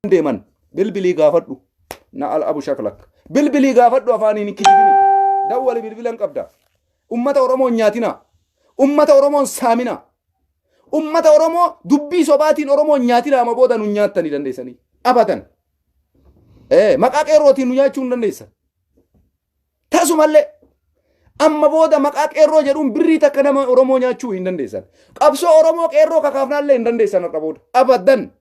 Deeman bilbilii gaafadhu na al abu shaklak bilbilii gaafadhu afaaniin hin kijibini dawwali bilbilan qabda. Ummata Oromoo hin nyaatina, ummata Oromoo hin saamina, ummata Oromoo dubbii sobaatiin Oromoo hin nyaatina. Amma booda nu nyaattanii dandeessanii abadan maqaa qeerrootiin nu nyaachuu hin dandeessan. Tasumallee amma booda maqaa qeerroo jedhuun birrii takka nama Oromoo nyaachuu hin dandeessan. Qabsoo Oromoo qeerroo kakaafnaallee hin dandeessan har'a booda abadan.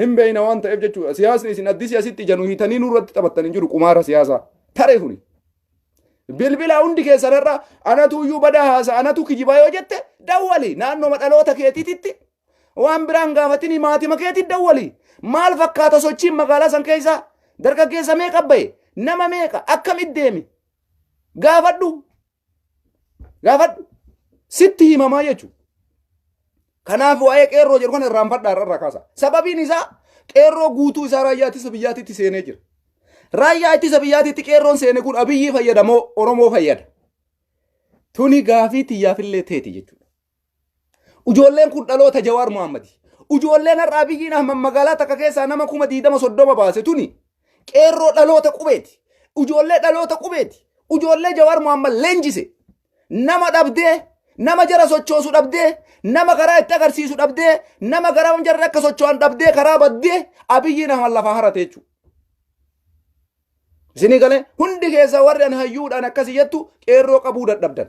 Hin beeyna waan ta'eef jechuudha. Siyaasni isin addisii asitti ija nu hiitanii nurratti taphattan hin jiru, qumaara siyaasaa. Taree kuni. Bilbila hundi keessan irra anatu iyyuu badaa haasa, anatu kijibaa yoo jette, dawwali naannoma dhaloota keetiititti waan biraan gaafatini, maatima keetit dawwali. Maal fakkaata sochiin magaalaa san keessaa? Dargaggeessa meeqa bahe? Nama meeqa? Akkamit deeme? Gaafadhu. Gaafadhu. Sitti himamaa jechuudha. Kanaaf waa'ee qeerroo jedhu kana irraanfadhaa, irraa kaasa. Sababiin isaa qeerroo guutuu isaa raayyaa ittisa biyyaatitti seenee jira. Raayyaa ittisa biyyaatitti qeerroon seene kun Abiyyii fayyada moo Oromoo fayyada? Tuni gaafii tiyyaafillee teeti jechuudha. Ijoolleen kun dhaloota Jawaar Muhammadi. Ijoolleen har'a Abiyyiin Ahmad magaalaa takka keessaa nama 20,000 30 baase tuni qeerroo dhaloota qubeeti. Ijoollee dhaloota qubeeti. Ijoollee Jawaar Muhammad leenjise. Nama dhabdee, nama jara sochoosu dhabdee, nama karaa itti agarsiisu dhabdee, nama karaa jarri akka socho'an dhabdee karaa baddee Abiyyiin Ahmad lafaa harate jechuudha. Isinii galee? Hundi keessa warri ani hayyuudhaan akkasii jettu qeerroo qabuu dadhabdan.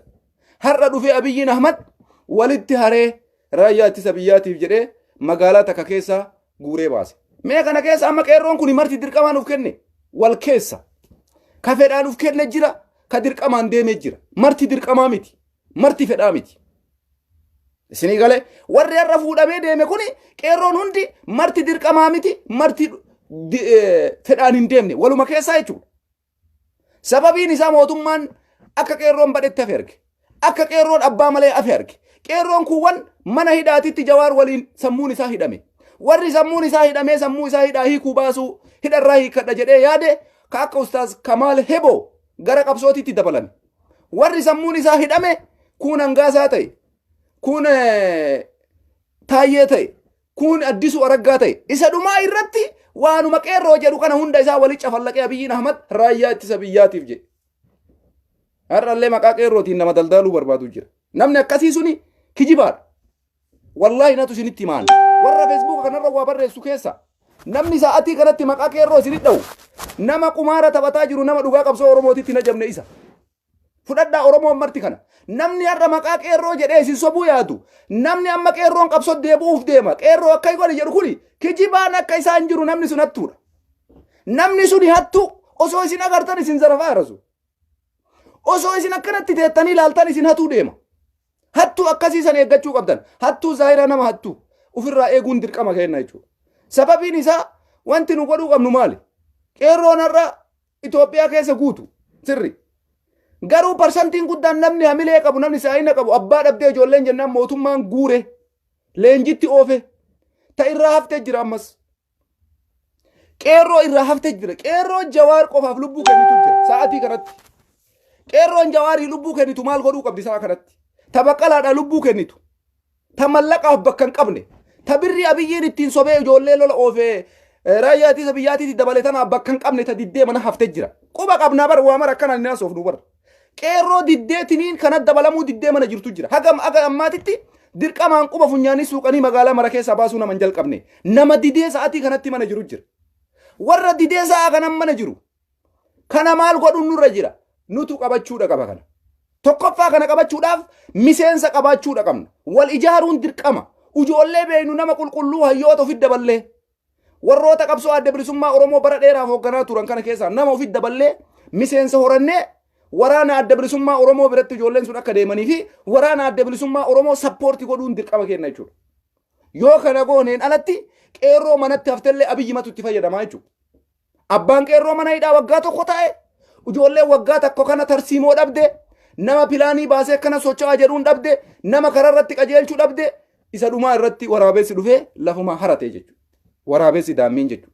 Har'a dhufee Abiyyiin Ahmad walitti haree raayyaa ittisa biyyaatiif jedhee magaalaa takka keessaa guuree baase. Mee kana keessa amma qeerroon kun marti dirqamaan of kenne wal keessa. Ka fedhaan of kenne jira, ka dirqamaan deemee jira. Marti dirqamaa miti, marti fedhaa miti. Isinii galee? Warri har'a fuudhamee deeme kuni qeerroon hundi marti dirqamaa miti, marti fedhaan hin deemne, waluma keessaa jechuudha. Sababiin isaa mootummaan akka qeerroon badhetti hafe arge. Akka qeerroon abbaa malee hafe arge. Qeerroon kuuwwan mana hidhaatitti Jawaar waliin sammuun isaa hidhame. Warri sammuun isaa hidhamee sammuu isaa hidhaa hiikuu baasuu, hidharraa hiikkadha jedhee yaade, ka akka Ustaaz Kamaal Heboo gara qabsootitti dabalame. Warri sammuun isaa hidhame kuun Hangaasaa ta'e, kuun Taayyee ta'e, kuun Addisuu Araggaa ta'e. Isa dhumaa irratti waanuma qeerroo jedhu kana hunda isaa walitti cafallaqee Abiyyiin Ahmad raayyaa ittisa biyyaatiif jedhe. Har'allee maqaa qeerrootiin nama daldaaluu barbaadu jira. Namni akkasii suni kijibaadha. Wallaahi natu isinitti himaan. Warra Feesbuuka kanarra waa barreessu keessa namni sa'atii kanatti maqaa qeerroo isinit dha'u nama qumaara taphataa jiru, nama dhugaa qabsoo Oromootitti hin ajabne isa. Fudhadhaa Oromoon marti kana. Namni har'a maqaa qeerroo jedhee isin sobuu yaadu. Namni amma qeerroon qabsoo deebi'uuf deema. Qeerroo akka godhi jedhu kuni kijibaan akka isaan jiru, namni sun hattuudha. Namni suni hattuu osoo isin agartan isin zarafaa jirasu. Osoo isin akkanatti teettanii ilaaltan isin hatuu deema. Hattuu akkasii san eeggachuu qabdan. Hattuu zaahiraa nama hattuu ofirraa eeguun dirqama kenna jechuudha. Sababiin isaa wanti nu godhuu qabnu maali? Qeerroon har'a Itoophiyaa keessa guutu sirri. Garuu parsantiin guddaan namni hamilee qabu, namni saayina qabu abbaa dhabdee ijoolleen jennaan mootummaan guure leenjitti oofe ta irraa haftee jira ammas. Qeerroo irraa haftee jira. Qeerroo Jawaar qofaaf lubbuu kennitu jira sa'aatii kanatti. Qeerroon Jawaarii lubbuu kennitu maal godhuu qabdi sa'a kanatti? Ta Baqqalaadhaa lubbuu kennitu. Ta mallaqaaf bakka hin qabne. Ta birrii Abiyyiin ittiin sobee ijoollee lola oofee raayyaa ittisa biyyaatiitti dabale tanaaf bakka hin qabne, ta diddee mana haftee jira. Quba qabnaa bar, waa mara akkanaan hin haasofnu bar. Qeerroo diddee tiniin kana dabalamuu diddee mana jirtu jira. Haga haga ammaatitti dirqamaan quba funyaanii suuqanii magaalaa mara keessaa baasuu nama hin jalqabne. Nama didee sa'atii kanatti mana jiru jira. Warra didee sa'a kanan mana jiru. Kana maal godhuun nurra jira? Nutu qabachuudha qaba kana. Tokkoffaa kana qabachuudhaaf miseensa qabaachuudha qabna. Wal ijaaruun dirqama. Ijoollee beeknu, nama qulqulluu, hayyoota ofitti daballee. Warroota qabsoo Adda Bilisummaa Oromoo bara dheeraaf hoogganaa turan kana keessaa nama ofitti daballee miseensa horannee waraana Adda Bilisummaa Oromoo biratti ijoolleen sun akka deemanii fi waraana Adda Bilisummaa Oromoo sappoortii godhuun dirqama kenna jechuudha. Yoo kana gooneen alatti qeerroo manatti haftellee Abiyyi matu itti fayyadamaa jechuudha. Abbaan qeerroo mana hidhaa waggaa tokko taa'e, ijoolleen waggaa tokko kana tarsiimoo dhabde, nama pilaanii baasee akkana socho'aa jedhuun dhabde, nama karaa irratti qajeelchuu dhabde, isa dhumaa irratti waraabessi dhufee lafuma harate jechuudha. Waraabessi daammiin jechuudha.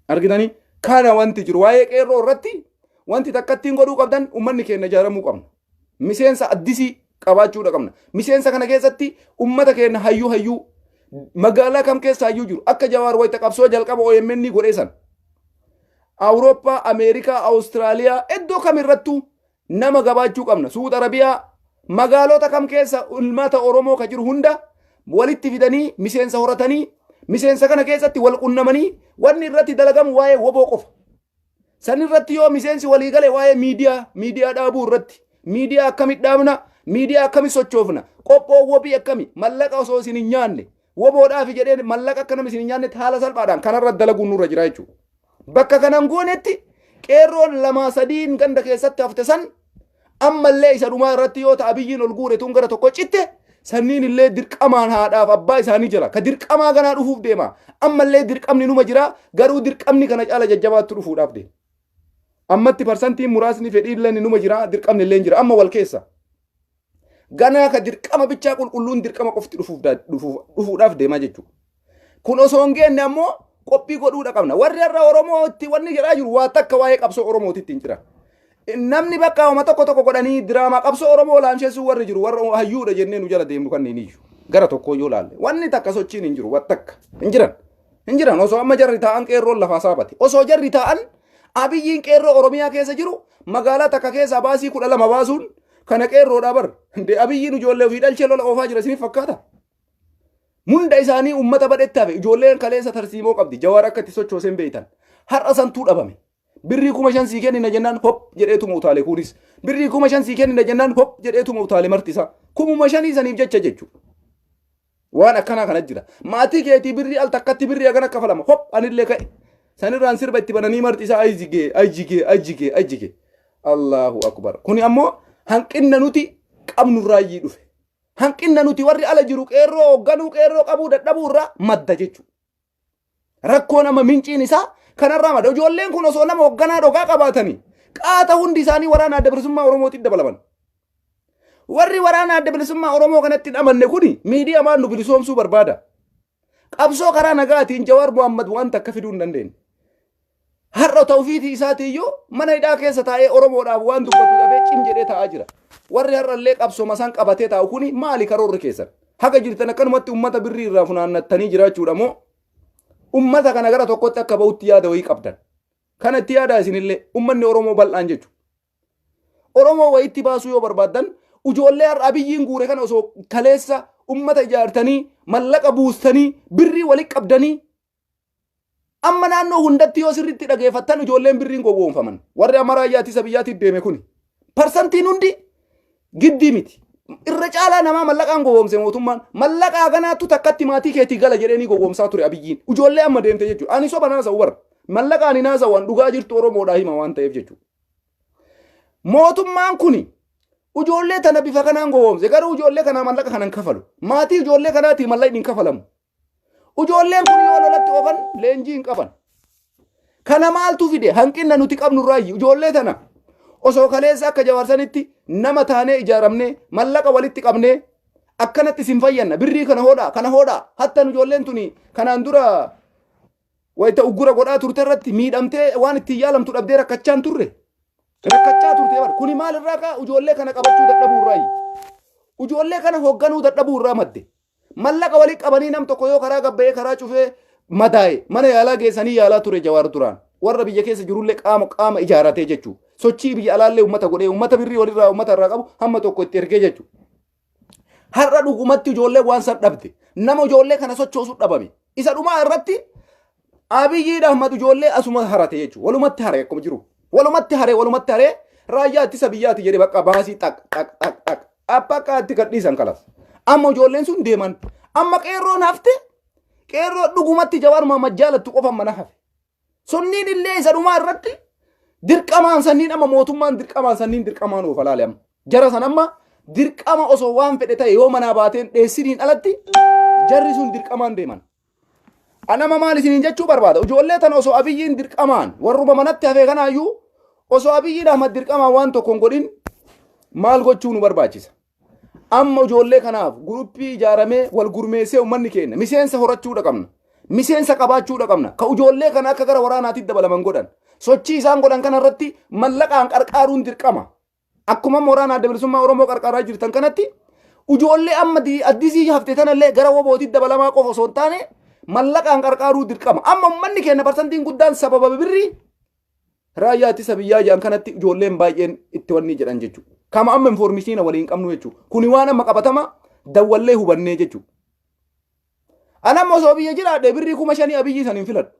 Argitanii? Kana wanti jiru waa'ee qeerroo irratti wanti takkattiin godhuu qabdan, uummanni keenya ijaaramuu qabna. Miseensa addisii qabaachuudha qabna. Miseensa kana keessatti ummata keenya hayyuu hayyuu Magaalaa kam keessaayyuu jiru akka Jawaar wayita qabsoo jalqaba OMN godhee san. Awurooppaa, Ameerikaa, Awustiraaliyaa iddoo kamirrattuu nama gabaachuu qabna. Suud Arabiyaa magaalota kam keessa ilmaata Oromoo ka jiru hunda walitti fidanii miseensa horatanii miseensa kana keessatti wal qunnamanii wanni irratti dalagamu waa'ee woboo qofa. San irratti yoo miseensi walii gale waa'ee miidiyaa miidiyaa dhaabuu irratti miidiyaa akkamitti dhaabna miidiyaa akkamitti sochoofna qophoo wobii akkami mallaqa osoo isin hin nyaanne woboodhaafi jedhee mallaqa akka nama isin hin nyaannetti haala salphaadhaan kanarra dalaguun nurra jira jechuudha. Bakka kanan goonetti qeerroon lamaa sadiin ganda keessatti hafte san ammallee isa dhumaa irratti yoo ta'a biyyiin ol guure tun gara tokko citte sanniin illee dirqamaan haadhaaf abbaa isaanii jala ka dirqamaa ganaa dhufuuf deema ammallee dirqamni numa jira garuu dirqamni kana caala jajjabaatti dhufuudhaaf deema. Ammatti parsantiin muraasni fedhii illee numa jira dirqamni illee jira amma wal keessa. Ganaa ka dirqama bichaa qulqulluun dirqama qofti dhufuudhaaf deemaa jechuudha. Kun osoo hin geenne ammoo qophii godhuudha qabna. Warri har'a Oromootti wanni jedhaa jiru waa takka waa'ee qabsoo Oromootitti hin jira. Namni bakka homa tokko tokko godhanii diraamaa qabsoo Oromoo laamsheessuu warri jiru warra hayyuudha jennee nu jala deemnu kanneen iyyuu. Gara tokkoo yoo laalle wanni takka sochiin hin jiru waan takka hin jiran. Hin jiran osoo amma jarri taa'an qeerroon lafaa saabate. Osoo jarri taa'an Abiyyiin qeerroo Oromiyaa keessa jiru magaalaa takka keessaa baasii 12 baasuun kana qeerroodhaa bar. Abiyyiin ijoollee ofii dhalchee lola oofaa jira isiniif fakkaata. Hunda isaanii uummata badhetti hafe ijoolleen kaleessa tarsiimoo qabdi Jawaar akka itti sochooseen beektan. Har'a santuu dhabame. Birrii 5,000 sii kennina jennaan hop jedheetuma utaale kunis. Birrii 5,000 sii kennina jennaan hop jedheetuma utaale marti isaa. 5,000 saniif jecha jechuudha. Waan akkanaa kana jira. Maatii keetii birrii al takkatti birrii hagana kafalama. Hop anillee ka'e. Sanirraan sirba itti bananii marti isaa ayjigee ayjigee ayjigee ayjigee. Allahu akbar. Kuni ammoo hanqinna nuti qabnurraayyii dhufe. Hanqinna nuti warri ala jiru qeerroo hoogganuu qeerroo qabuu dadhabuu irraa madda jechuudha. Rakkoo nama minciin isaa kanarraa madda. Ijoolleen kun osoo nama hoogganaa dhogaa qabaatanii qaata hundi isaanii waraana adda bilisummaa Oromootiin dabalaman. Warri waraana adda bilisummaa Oromoo kanatti hin amanne kuni miidiyaa maan nu bilisoomsuu barbaada. Qabsoo karaa nagaatiin Jawaar Mohammad waan takka fiduu hin dandeenye. Har'a tawfiitii isaatiiyyuu mana hidhaa keessa taa'ee Oromoodhaaf waan dubbatu dhabee cim jedhee taa'aa jira. Warri har'allee qabsooma isaan qabatee taa'u kuni maali karoorri keessan? Haga jirtan akkanumatti ummata birrii irraa funaannattanii jiraachuudha moo ummata kana gara tokkotti akka ba'utti yaada wayii qabdan? Kana itti yaadaa isinillee ummanni Oromoo bal'aan jechuudha. Oromoo wayitti baasuu yoo barbaaddan ijoollee har'a Abiyyiin guure kana osoo kaleessa ummata ijaartanii mallaqa buustanii birrii walitti qabdanii Amma naannoo hundatti yoo sirriitti dhageeffattan ijoolleen birriin gowwoomfaman. Warri amma raayyaa ittisa biyyaatiif deeme kuni. Parsantiin hundi giddii miti. Irra caalaa namaa mallaqaan gowwoomse mootummaan. Mallaqa haganaattu takkatti maatii keetii gala jedhee ni gowwoomsaa ture Abiyyiin. Ijoollee amma deemte jechuudha. Ani soba naasa'u bara. Mallaqa ani naasa'u an dhugaa jirtu Oromoodhaa hima waan ta'eef jechuudha. Mootummaan kuni ijoollee tana bifa kanaan gowwoomse. Garuu ijoollee kanaa mallaqa kanan kafalu. Maatii ijoollee kanaatii mallaqni hin kafalamu. Ijoolleen kun yoo lolatti oofan leenjii hin qaban. Kana maaltu fide hanqinna nuti qabnu irraayyi ijoollee tana osoo kaleessa akka jawaarsanitti nama taanee ijaaramnee mallaqa walitti qabnee akkanatti isin fayyanna birrii kana hodhaa kana hodhaa hattan ijoolleen tuni kanaan dura wayita uggura godhaa turte irratti miidhamtee waan ittiin yaalamtu dhabdee rakkachaa hin turre. Rakkachaa turte bar kuni maal irraa ka'a ijoollee kana qabachuu dadhabuu irraayi. Ijoollee kana hoogganuu dadhabuu irraa madde. Mallaqa walitti qabanii nam tokko yoo karaa gabba'ee karaa cufee madaa'e mana yaalaa geessanii yaalaa ture Jawaar duraan. Warra biyya keessa jirullee qaama qaama ijaaratee jechuudha. Sochii biyya alaallee uummata godhee uummata birrii walirraa uummata irraa qabu hamma tokko itti ergee jechuudha. Har'a dhugumatti ijoollee waan san dhabde. Nama ijoollee kana sochoosu dhabame. Isa dhumaa irratti Abiyyiin Ahmad ijoollee asuma harate jechuudha. Walumatti hare akkuma jiru. Walumatti haree walumatti haree raayyaa ittisa biyyaati jedhee bakka baasii xaq xaq xaq xaq Abbaqaa itti gadhiisan kalas. Amma ijoolleen sun deeman. Amma qeerroon hafte qeerroo dhugumatti Jawaar Mohammad jaalattu qofa mana hafe. Sunniin illee isa dhumaa irratti dirqamaan sanniin amma mootummaan dirqamaan sanniin dirqamaan oofa laale amma. Jara san amma dirqama osoo waan fedhe ta'e yoo manaa baateen dheessiniin alatti jarri sun dirqamaan deeman. Anama maal isiniin jechuu barbaada? Ijoollee tana osoo Abiyyiin dirqamaan warruma manatti hafee kanaayyuu osoo Abiyyiin Ahmad dirqamaan waan tokko hin godhin maal gochuu nu barbaachisa? Amma ijoollee kanaaf guruppii ijaaramee wal gurmeessee uummanni keenya miseensa horachuudha qabna. Miseensa qabaachuudha qabna. Ka ijoollee kana akka gara waraanaatti dabalaman godhan. Sochii isaan godhan kana irratti mallaqaan qarqaaruun dirqama. Akkuma mooraa Adda Bilisummaa Oromoo qarqaaraa jirtan kanatti Ijoollee amma addisii hafte tanallee gara wobootitti dabalamaa qofa osoo hin taane mallaqaan qarqaaruu dirqama. Amma uummanni keenya parsantiin guddaan sababa birrii raayyaa ittisa biyyaa jedhan kanatti ijoolleen baay'een itti wanni jedhan jechuudha. Kama amma information waliin qabnu jechuudha. Kuni waan amma qabatama dawwallee hubannee jechuudha. Anamma osoo biyya jiraadhe birrii 5,000 Abiyyi san hin filadhu.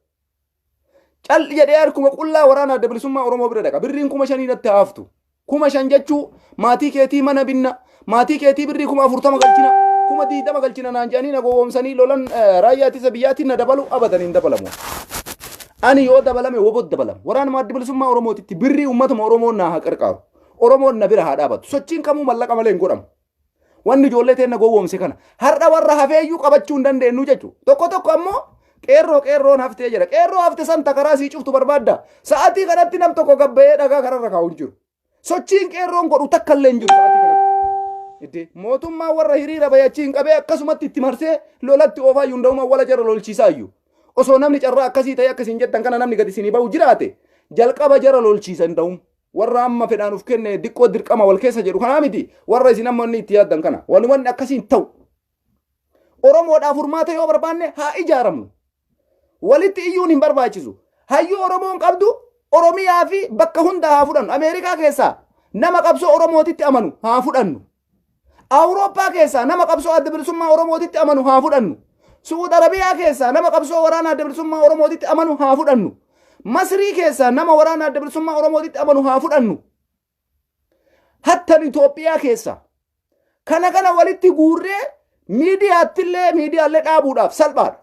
Calli jedhee harkuma qullaa waraana Adda Bilisummaa Oromoo bira dhaqa. Birriin 5,000 natti haaftu. 5,000 jechuu maatii keetii mana binna. Maatii keetii birrii 40,000 galchina. 20,000 galchina naan jedhanii na gowwoomsanii lolan raayyaa ittisa biyyaatiin na dabalu abadan hin dabalamu. Ani yoo dabalame wobot dabalama. Waraanuma Adda Bilisummaa Oromootitti birrii uummatuma Oromoon naa haa qarqaaru. Oromoon na bira haa dhaabatu. Sochiin kamuu mallaqa malee hin godhamu. Wanni ijoollee teenna gowwoomse kana. Har'a warra hafeeyyuu qabachuu hin dandeenyu jechuudha. Tokko tokko ammoo qeerroo qeerroon haftee jedha. Qeerroo hafte san takaraa sii cuftu barbaadda. Sa'aatii kanatti nam tokko gabbayee dhagaa kararra kaa'u hin jiru. Sochiin qeerroon godhu takka illee hin jiru sa'aatii kanatti. Iddee mootummaa warra hiriira bayachii hin qabee akkasumatti itti marsee lolatti oofaa iyyuu hunda'uma wala jara lolchiisaa iyyuu. Osoo namni carraa akkasii ta'e akkasiin jettan kana namni gadi isinii bahu jiraate jalqaba jara lolchiisa hin ta'u. Warra amma fedhaan uf kenne diqqoo dirqama wal keessa jedhu kanaa miti warra isin amma inni itti yaaddan kana. Wani wanni akkasii hin ta'u. Oromoodhaaf furmaata yoo barbaanne haa ijaaramnu. Walitti iyyuun hin barbaachisu. Hayyuu Oromoon qabdu Oromiyaa fi bakka hunda haa fudhannu. Ameerikaa keessaa nama qabsoo Oromootitti amanu haa fudhannu. Awurooppaa keessaa nama qabsoo Adda Bilisummaa Oromootitti amanu haa fudhannu. Su'uud Arabiyaa keessaa nama qabsoo waraana Adda Bilisummaa Oromootitti amanu haa fudhannu. Masrii keessaa nama waraana Adda Bilisummaa Oromootitti amanu haa fudhannu. Hattan Itoophiyaa keessaa kana kana walitti guurree miidiyaattillee miidiyaallee dhaabuudhaaf salphaadha.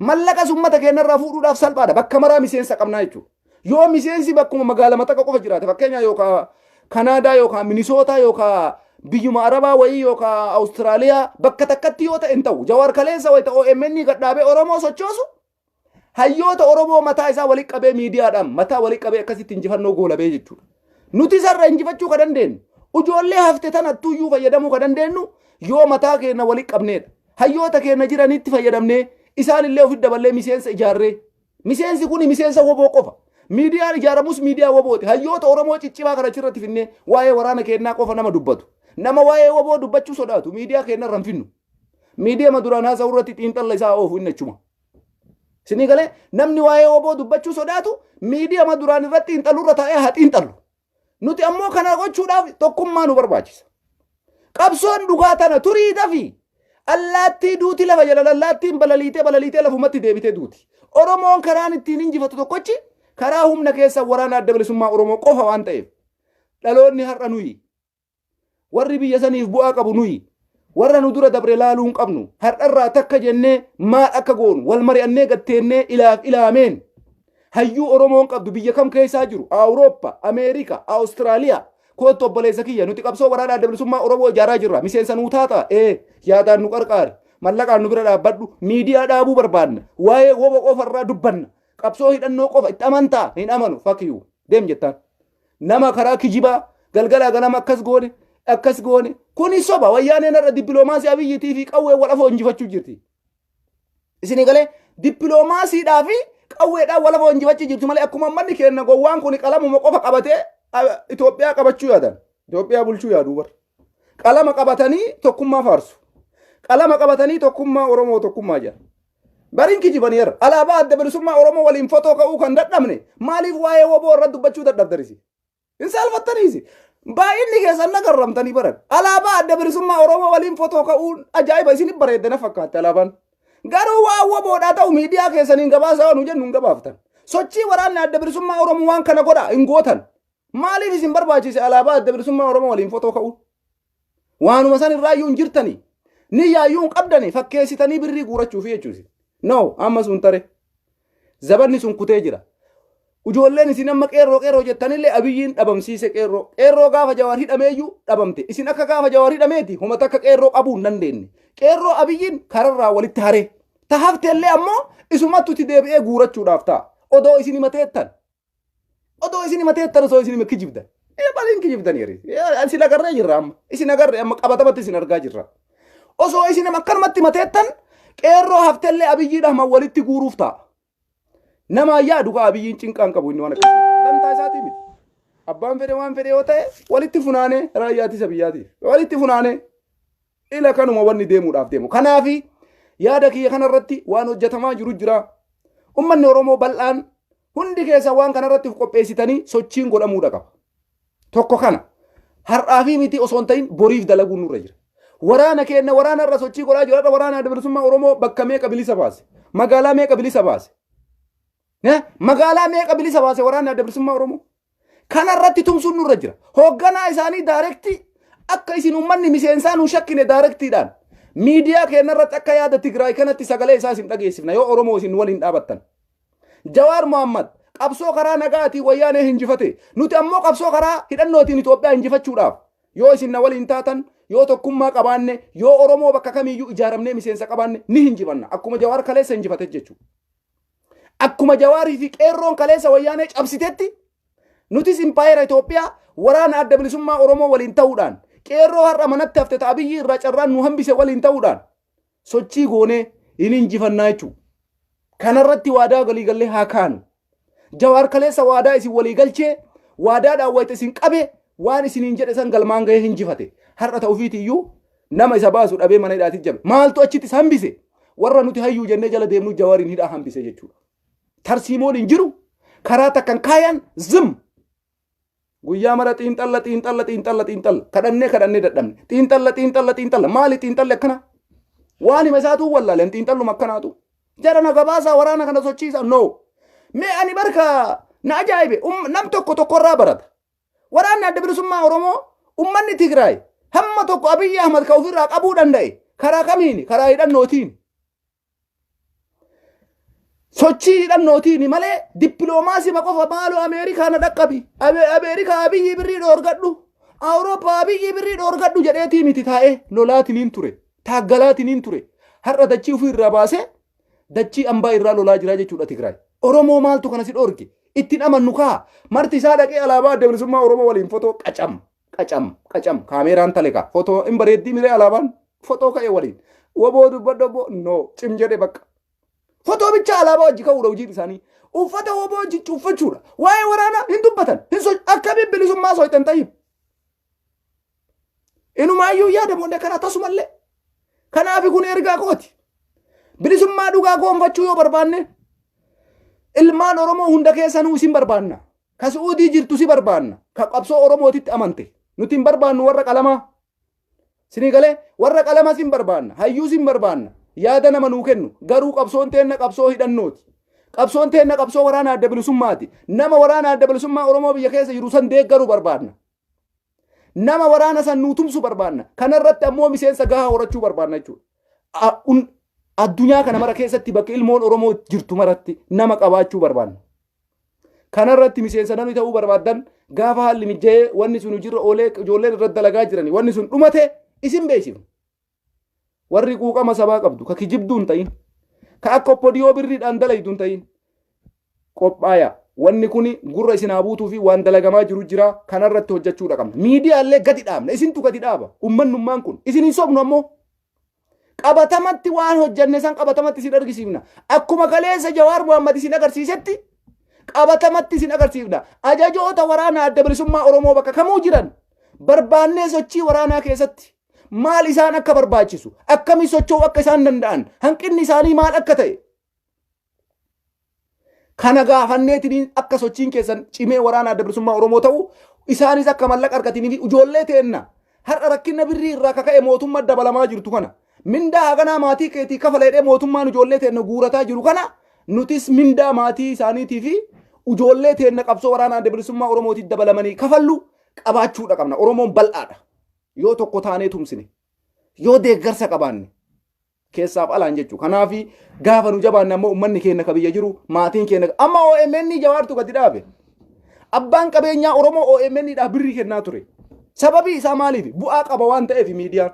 Mallaqas uummata keenyarraa fuudhuudhaaf salphaadha. Bakka maraa miseensa qabnaa jechuudha. Yoo miseensi bakkuma magaalama takka qofa jiraate fakkeenyaa yookaan Kanaadaa yookaan Minisootaa yookaan biyyuma Arabaa wayii yookaan Awustiraaliyaa bakka takkatti yoo ta'e hin ta'u. Jawaar kaleessa wayita OMN gadhaabee Oromoo sochoosu hayyoota Oromoo mataa isaa walitti qabee miidiyaadhaan mataa walitti qabee akkasitti injifannoo goolabee jechuudha. Nuti isarra injifachuu ka dandeenyu ijoollee hafte tanattuyyuu fayyadamuu ka dandeenyu yoo mataa keenya walitti qabneedha. Hayyoota keenya jiranitti fayyadamnee isaanillee ofitti daballee miseensa ijaarree. Miseensi kun miseensa woboo qofa. Miidiyaan ijaaramus miidiyaa wobooti. Hayyoota Oromoo ciccimaa kana achirratti finnee waa'ee waraana keenyaa qofa nama dubbatu. Nama waa'ee woboo dubbachuu sodaatu miidiyaa keenya irra hin finnu. Miidiyaa duraan haasa'u irratti xiinxalla isaa oofu inni achuma. Isinii galee namni waa'ee woboo dubbachuu sodaatu miidiyaa duraan irratti xiinxallu irra taa'ee haa xiinxallu. Nuti ammoo kana gochuudhaaf tokkummaa nu barbaachisa. Qabsoon dhugaa tana turii dafii. Allaattii duuti lafa jala allaattiin balaliitee balaliitee lafumatti deebitee duuti. Oromoon karaan ittiin injifatu tokkochi karaa humna keessa waraana Adda Bilisummaa Oromoo qofa waan ta'eef dhaloonni har'a nuyi warri biyya saniif bu'aa qabu nuyi warra nu dura dabre laaluu hin qabnu har'arraa takka jennee maal akka goonu wal mari'annee gatteennee ilaaf ilaameen hayyuu Oromoon qabdu biyya kam keessaa jiru Awurooppaa, Ameerika, Awustiraaliyaa koottu obboleessa kiyya nuti qabsoo waraana Adda Bilisummaa Oromoo ijaaraa jirra miseensa nuu taata ee yaadaan nu qarqaari mallaqaan nu bira dhaabbadhu miidiyaa dhaabuu barbaadna waa'ee wobo qofarraa dubbanna qabsoo hidhannoo qofa itti amantaa hin amanu fuck you deem jettaan nama karaa kijibaa galgalaa ganama akkas goone akkas goone kuni soba. Wayyaaneen har'a dippiloomaasii Abiyyiitii fi qawwee wal afoo injifachuu jirti. Isinii galee dippiloomaasiidhaa fi qawweedhaan wal afoo injifachuu jirti malee akkuma manni keenya gowwaan kun qalamuma qofa qabatee Itoophiyaa qabachuu yaadan. Itoophiyaa bulchuu yaaduu bar. Qalama qabatanii tokkummaa faarsu. Qalama qabatanii tokkummaa Oromoo tokkummaa jedha. Bariin kijibaniira. Alaabaa Adda Bilisummaa Oromoo waliin fotoo ka'uu kan dadhabne maaliif waa'ee woboo irratti dubbachuu dadhabdanisi? Hin saalfattaniisi. Baay'inni keessan na garramtanii baran. Alaabaa Adda Bilisummaa Oromoo waliin fotoo ka'uun ajaa'iba isin bareedde na fakkaatte alaabaan. Garuu waan woboodhaa ta'u miidiyaa keessaniin gabaasaa nu jennu hin gabaaftan. Sochii waraanni Adda Bilisummaa Oromoo waan kana godha hin gootan. Maaliif isin barbaachise alaabaa Adda Bilisummaa Oromoo waliin fotoo ka'uun? Waanuma san irraayyuu hin jirtanii. Ni yaayyuu hin qabdanii fakkeessitanii birrii guurachuufi jechuusi. No, amma sun tare. Zabanni sun kutee jira. Ijoolleen isin amma qeerroo qeerroo jettanillee Abiyyiin dhabamsiise qeerroo. Qeerroo gaafa Jawaar hidhameeyyuu dhabamte. Isin akka gaafa Jawaar hidhameeti homa takka qeerroo qabuu hin dandeenye. Qeerroo Abiyyiin kararraa walitti haree. Ta hafteellee ammoo isumattu itti deebi'ee guurachuudhaaf ta'a. Odoo isin himateettan. Odoo isin himateettan osoo isin hima kijibdan. Baliin kijibdan yeri. Isin agarree jirra amma. Isin agarree amma qabatamatti isin argaa jirra. Osoo isin akkanumatti himateettan qeerroo haftellee Abiyyiidhaan walitti guuruuf ta'a. Nama yaadu kaa Abiyyiin cinqaan qabu inni waan akkasii. Dantaa isaatii miti. Abbaan fedhe waan fedhe yoo ta'e walitti funaanee raayyaa ittisa biyyaatiif. Walitti funaanee. Ila kanuma wanni deemuudhaaf deemu. Kanaafi yaada kiyya kanarratti waan hojjetamaa jiru jira. Ummanni Oromoo bal'aan hundi keessa waan kanarratti of qopheessitanii sochiin godhamuudha qaba. Tokko kana. Har'aa fi miti osoo hin ta'in boriif dalaguun nurra jira. Waraana keenya waraana irra sochii godhaa jiru. Har'a waraana Adda Bilisummaa Oromoo bakka meeqa bilisa baase? Magaalaa meeqa bilisa baase? Magaalaa meeqa bilisa baase waraanni Adda Bilisummaa Oromoo? Kana irratti tumsuun nurra jira. Hoogganaa isaanii daarektii akka isin uummanni miseensaa nu shakkine daarektiidhaan miidiyaa keenya irratti akka yaada Tigraay kanatti sagalee isaa isin dhageessifna yoo Oromoo isin waliin dhaabattan. Jawaar Mohammad qabsoo karaa nagaatiin wayyaanee hinjifate. Nuti ammoo qabsoo karaa hidhannootiin Itoophiyaa hinjifachuudhaaf yoo isin na waliin taatan, yoo tokkummaa qabaanne, yoo Oromoo bakka kamiiyyuu ijaaramnee miseensa qabaanne ni hinjifanna. Akkuma Jawaar kaleessa hinjifate jechuudha. Akkuma Jawaarii fi qeerroon kaleessa wayyaanee cabsitetti nutis impaayera Itoophiyaa waraana Adda Bilisummaa Oromoo waliin ta'uudhaan, qeerroo har'a manatti hafte ta Abiyyi irraa carraan nu hambise waliin ta'uudhaan sochii goonee hin injifannaa jechuudha. Kanarratti waadaa walii gallee haa kaanu. Jawaar kaleessa waadaa isin walii galchee waadaadhaan wayita isin qabe waan isiniin jedhe san galmaan gahee hinjifate. Har'a ta'ufiiti iyyuu nama isa baasu dhabee mana hidhaatti jabe. Maaltu achitti isa hambise? Warra nuti hayyuu jennee jala deemnu Jawaariin hidhaa hambise jechuudha. Tarsiimoon hin jiru. Karaa takkan kaayan zim. Guyyaa mara xiinxalla xiinxalla xiinxalla xiinxalla kadhannee kadhannee dadhabne xiinxalla xiinxalla xiinxalla maali xiinxalli akkana waan hima isaatuu wallaaleen xiinxalluma akkanaatu jara na gabaasaa waraana kana sochiisa no mee ani barka na ajaa'ibe nam tokko tokkorraa barata waraanni Adda Bilisummaa Oromoo ummanni Tigraay hamma tokko Abiyyi Ahmad ka ofirraa qabuu danda'e karaa kamiini? Karaa hidhannootiin. Sochii hidhannootiin malee dippiloomaasii qofa maaloo Ameerikaa na dhaqqabi. Ameerikaa Abiyyi birrii dhoorgadhu. Awurooppaa Abiyyi birrii dhoorgadhu jedheetii miti taa'ee lolaatiniin ture. Taaggalaatiniin ture. Har'a dachii ofii irraa baasee dachii ambaa irraa lolaa jira jechuudha Tigraay. Oromoo maaltu kana si dhoorge? Ittiin amannu kaa. Marti isaa dhaqee alaabaa Adda Bilisummaa Oromoo waliin fotoo qacam qacam qacam kaameeraan tale kaa. Fotoo hin bareeddii miree alaabaan fotoo ka'e waliin. Woboo dubbadhu obbo no cim jedhe bakka. Fotoo bicha alaabaa wajji ka'uudha hojiin isaanii. Uffata woboo wajji uffachuudha. Waa'ee waraanaa hin dubbatan. Hin so akkamiin bilisummaa soitan tayyib. Inumaayyuu yaada booda kana tasumallee. Kanaaf kun ergaa kooti. Bilisummaa dhugaa goonfachuu yoo barbaanne ilmaan Oromoo hunda keessanuu isin barbaanna. Ka Su'uudii jirtu si barbaanna. Ka qabsoo Oromootitti amante. Nuti hin barbaannu warra qalamaa. Sinii galee warra qalama sin barbaanna. Hayyuu sin barbaanna. Yaada nama nuu kennu. Garuu qabsoon teenna qabsoo hidhannooti. Qabsoon teenna qabsoo waraana Adda Bilisummaati. Nama waraana Adda Bilisummaa Oromoo biyya keessa jiru san deeggaru barbaanna. Nama waraana san nuu tumsu barbaanna. Kanarratti ammoo miseensa gahaa horachuu barbaanna jechuudha. Addunyaa kana mara keessatti bakka ilmoon Oromoo jirtu maratti nama qabaachuu barbaanna. Kanarratti miseensa namni ta'uu barbaaddan gaafa haalli mijja'ee wanni sun hojiirra oolee ijoolleen irratti dalagaa jiranii wanni sun dhumate isin beeksifna. Warri quuqama sabaa qabdu ka kijibduu hin ta'in, ka akka oppodiyoo birriidhaan dalaydu hin ta'in qophaaya. Wanni kun gurra isin haa buutuu fi waan dalagamaa jiru jira kanarratti hojjechuudha qabna. Miidiyaallee gadi dhaabna isintu gadi dhaaba ummannummaan kun isin hin sobnu ammoo. Qabatamatti waan hojjenne san qabatamatti isin argisiifna. Akkuma kaleessa Jawaar Mohammad isin agarsiisetti qabatamatti isin agarsiifna. Ajajoota waraanaa Adda Bilisummaa Oromoo bakka kamuu jiran barbaannee sochii waraanaa keessatti maal isaan akka barbaachisu, akkamii socho'uu akka isaan danda'an, hanqinni isaanii maal akka ta'e kana gaafanneetiin akka sochiin keessan cimee waraana Adda Bilisummaa Oromoo ta'u isaanis akka mallaqa argatanii fi ijoollee teenna har'a rakkina birrii irraa kaka'e mootummaa dabalamaa jirtu kana mindaa haganaa maatii keetii kafala jedhee mootummaan ijoollee teenna guurataa jiru kana nutis mindaa maatii isaaniitii fi ijoollee teenna qabsoo waraana Adda Bilisummaa Oromootiif dabalamanii kafallu qabaachuudha qabna. Oromoon bal'aadha. Yoo tokko taanee tumsine, yoo deeggarsa qabaanne keessaaf alaan jechuudha. Kanaaf gaafa nu jabaanne ammoo uummanni keenya ka biyya jiru maatiin keenya amma OMN Jawaartu gadi dhaabe. Abbaan qabeenyaa Oromoo OMN dhaaf birrii kennaa ture. Sababii isaa maaliif? Bu'aa qaba waan ta'eef miidiyaan.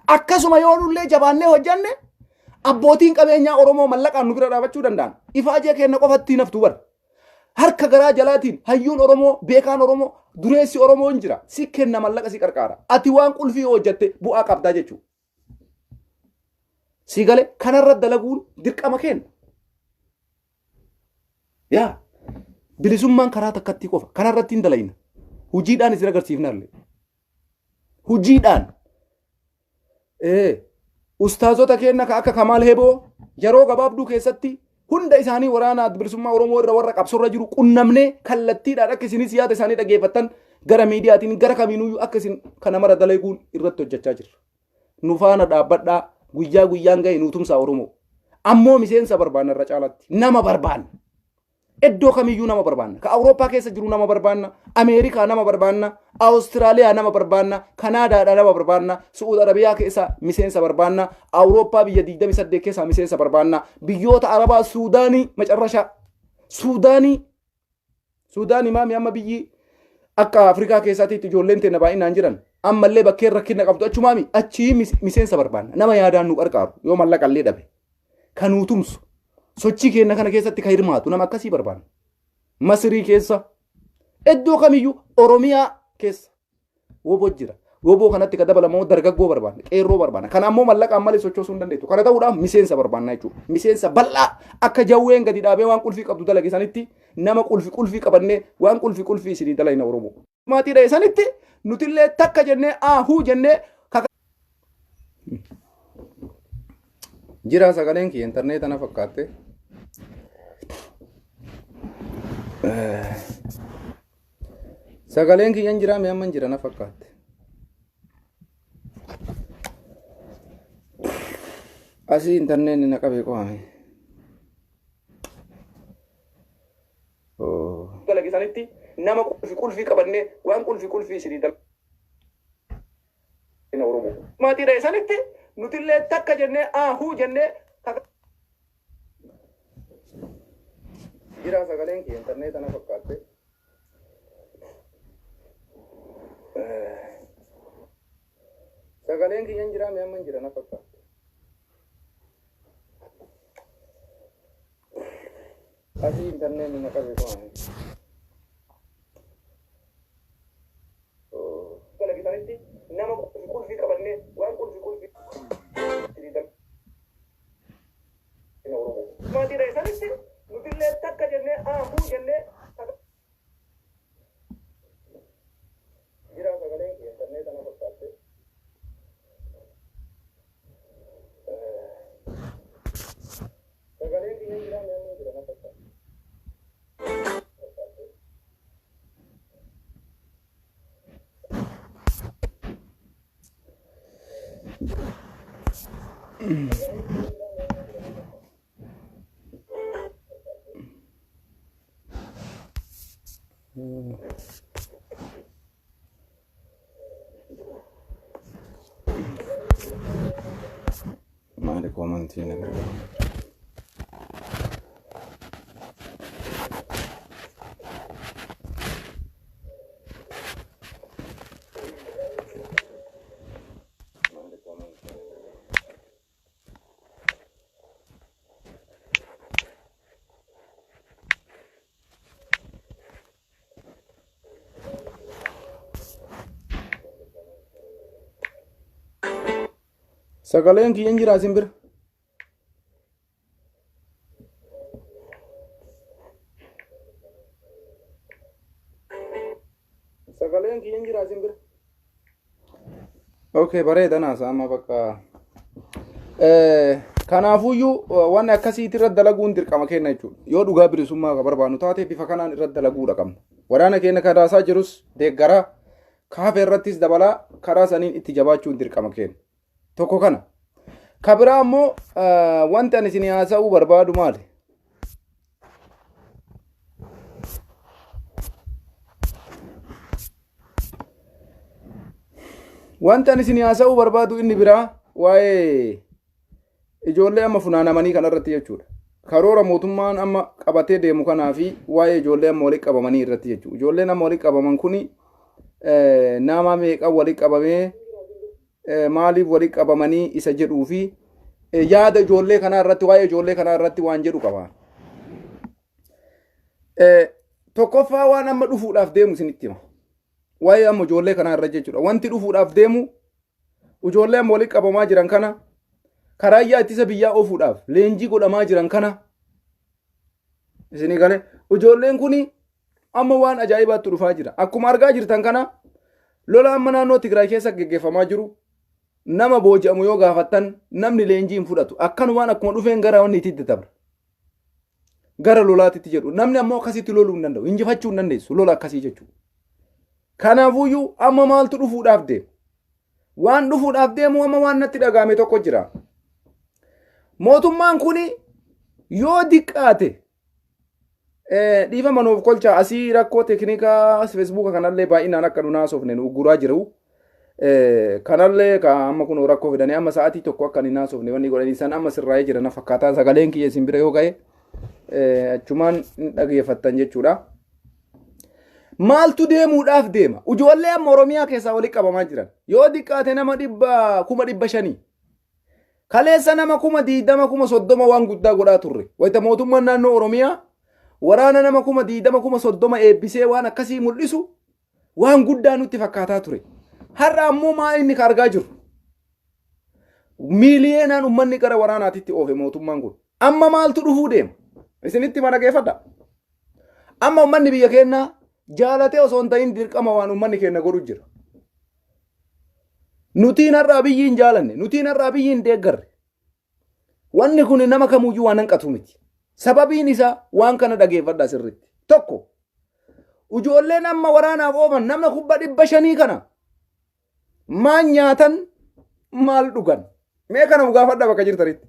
Akkasuma yoo nullee jabaannee hojjanne abbootiin qabeenyaa Oromoo mallaqaan nu bira dhaabachuu danda'an. Ifaajee keenya qofatti hin haftu bara. Harka garaa jalaatiin hayyuun Oromoo, beekaan Oromoo, dureessi Oromoo hin jira. Si kenna mallaqa si qarqaara. Ati waan qulfii yoo hojjatte bu'aa qabdaa jechuudha. Si gale kanarra dalaguun dirqama kenna. Yaa bilisummaan karaa takkatti qofa kanarratti hin dalayna. Hojiidhaan isin agarsiifna illee. Hojiidhaan. Ustaazota keenya ka akka Kamaal Heboo yeroo gabaabduu keessatti hunda isaanii waraana Adda Bilisummaa Oromoo irra warra qabsorra jiru qunnamnee kallattiidhaan akka isinis yaada isaanii dhageeffattan gara miidiyaatiin gara kamiinuyyuu akka isin kana mara dalaguun irratti hojjechaa jirra. Nu faana dhaabbadhaa guyyaa guyyaan ga'e nuu tumsaa Oromoo. Ammoo miseensa barbaanna irra caalatti nama barbaanna. Iddoo kamiyyuu nama barbaanna. Ka Awurooppaa keessa jiru nama barbaanna. Ameerikaa nama barbaanna. Awustiraaliyaa nama barbaanna. Kanaadaadhaa nama barbaanna. Su'uud Arabiyaa keessa miseensa barbaanna. Awurooppaa biyya 28 keessaa miseensa barbaanna. Biyyoota Arabaa Suudaanii macarrashaa. Suudaanii Suudaanii maami amma biyyi akka Afrikaa keessaatti ijoolleen teenya baay'inaan jiran ammallee bakkeen rakkina qabdu achumaami achii miseensa barbaanna. Nama yaadaan nu qarqaaru yoo mallaqa illee dhabe. Kan nuu tumsu sochii keenya kana keessatti kan hirmaatu nama akkasii barbaanna. Masrii keessa iddoo kamiyyuu Oromiyaa keessa woboo jira. Woboo kanatti kan dabalamu dargaggoo barbaanna, qeerroo barbaanna. Kana ammoo mallaqaan malee sochoosuu hin dandeettu. Kana ta'uudhaaf miseensa barbaanna jechuudha. Miseensa bal'aa akka jawween gadi dhaabee waan qulfii qabdu dalage sanitti nama qulfi qulfii qabannee waan qulfi qulfii isinii dalayna Oromoo. Maatii dha'e sanitti nutillee takka jennee aahuu jennee kaka. Jira sagaleen kiyya intarneeta na fakkaatte. Sagaleen kiyya hin jiraa mee amma hin jira na fakkaatte. Asii intarneetni na qabee qo'ame. Dalage sanitti nama qulfi qulfii qabannee waan qulfi qulfii isinii dalagna Oromoo. Maatii dha'e sanitti nutillee takka jennee aahuu jennee kaka. Jiraa sagaleen kiyya intarneeta na fakkaatte. Sagaleen kiyya hin jiraa mee amma hin jira na fakkaatte. Asii intarneetni na qabe qo'ame. Dalage sanitti nama qulfi qulfii qabannee waan qulfi qulfii isinii dalagna Oromoo. Maatii dha'e sanitti nutillee takka jennee aahuu jennee Jiraa sagaleen kiyya intarneeta na fakkaatte. Sagaleen kiyya hin jiraa mee amma hin jira na fakkaata. Maali koomantii na gargaaru. Sagaleen kiyya hin jiraa isin bira? Sagaleen kiyya hin jiraa isin bira? Okay, bareeda naasa amma bakka. Kanaafuyyuu wanni akkasiitti irra dalaguun dirqama kenna jechuudha. Yoo dhugaa bilisummaa ka barbaannu taate bifa kanaan irra dalaguudha qabna. Waraana keenya kan raasaa jirus deeggaraa kaafe irrattis dabalaa karaa saniin itti jabaachuun dirqama kenna. Tokko kana. Ka biraa immoo wanti ani isin haasa'uu barbaadu maali? Wanti ani isin haasa'uu barbaadu inni biraa waa'ee ijoollee amma funaanamanii kanarratti jechuudha. Karoora mootummaan amma qabatee deemu kanaa fi waa'ee ijoollee amma walitti qabamanii irratti jechuudha. Ijoolleen amma walitti qabaman kuni nama meeqa walitti qabamee maaliif walitti qabamanii isa jedhuu fi yaada ijoollee kanaa irratti waa'ee ijoollee kanaa irratti waan jedhu qaba. Tokkoffaa waan amma dhufuudhaaf deemu isinitti hima. Waa'ee amma ijoollee kanaa irra jechuudha. Wanti dhufuudhaaf deemu ijoollee amma walitti qabamaa jiran kana karaayyaa ittisa biyyaa oofuudhaaf leenjii godhamaa jiran kana isinii galee ijoolleen kun amma waan ajaa'ibaatti dhufaa jira. Akkuma argaa jirtan kana lola amma naannoo Tigraay keessa geggeeffamaa jiru. Nama booji'amu yoo gaafattan namni leenjii hin fudhatu. Akkanumaan akkuma dhufeen gara wanni itti dabra. Gara lolaatitti jedhu. Namni ammoo akkasitti loluu hin danda'u. Injifachuu hin dandeessu. Lola akkasii jechuudha. Kanaafuyyuu amma maaltu dhufuudhaaf deema? Waan dhufuudhaaf deemu amma waan natti dhaga'ame tokko jira. Mootummaan kun yoo diqqaate dhiifama nuuf kolcha asii rakkoo teeknikaa feesbuuka kanallee baay'inaan akka nu naasofne nu ugguraa jiru. Kanallee ka amma kun rakkoo fidanii amma sa'aatii tokko akka hin naasofne wanni godhanii san amma sirraa'ee jira na fakkaataa sagaleen kiyya isin bira yoo ga'e achumaan hin dhageeffattan jechuudha. Maaltu deemuudhaaf deema? Ijoollee amma Oromiyaa keessaa walitti qabamaa jiran. Yoo diqqaate nama 500,000. Kaleessa nama 20,000 30,000 waan guddaa godhaa turre. Wayita mootummaan naannoo Oromiyaa waraana nama 20,000 30,000 eebbisee waan akkasii mul'isu waan guddaa nutti fakkaataa ture. Har'a ammoo maal inni ka argaa jiru? Miiliyeenaan uummanni gara waraanaatitti oofe mootummaan kun. Amma maaltu dhufuu deema? Isinitti mana geeffadha. Amma uummanni biyya keenyaa jaalatee osoo hin ta'in dirqama waan uummanni keenya godhu jira. Nutiin har'a Abiyyi hin jaalanne, nutiin har'a Abiyyi hin deeggarre. Wanni kun nama kamuyyuu waan hanqatu miti. Sababiin isaa waan kana dhageeffadha sirriitti. Tokko, ijoolleen amma waraanaaf oofan nama 500,000 kana maal nyaatan maal dhugan? Mee kana uf gaafadhaa bakka jirtanitti.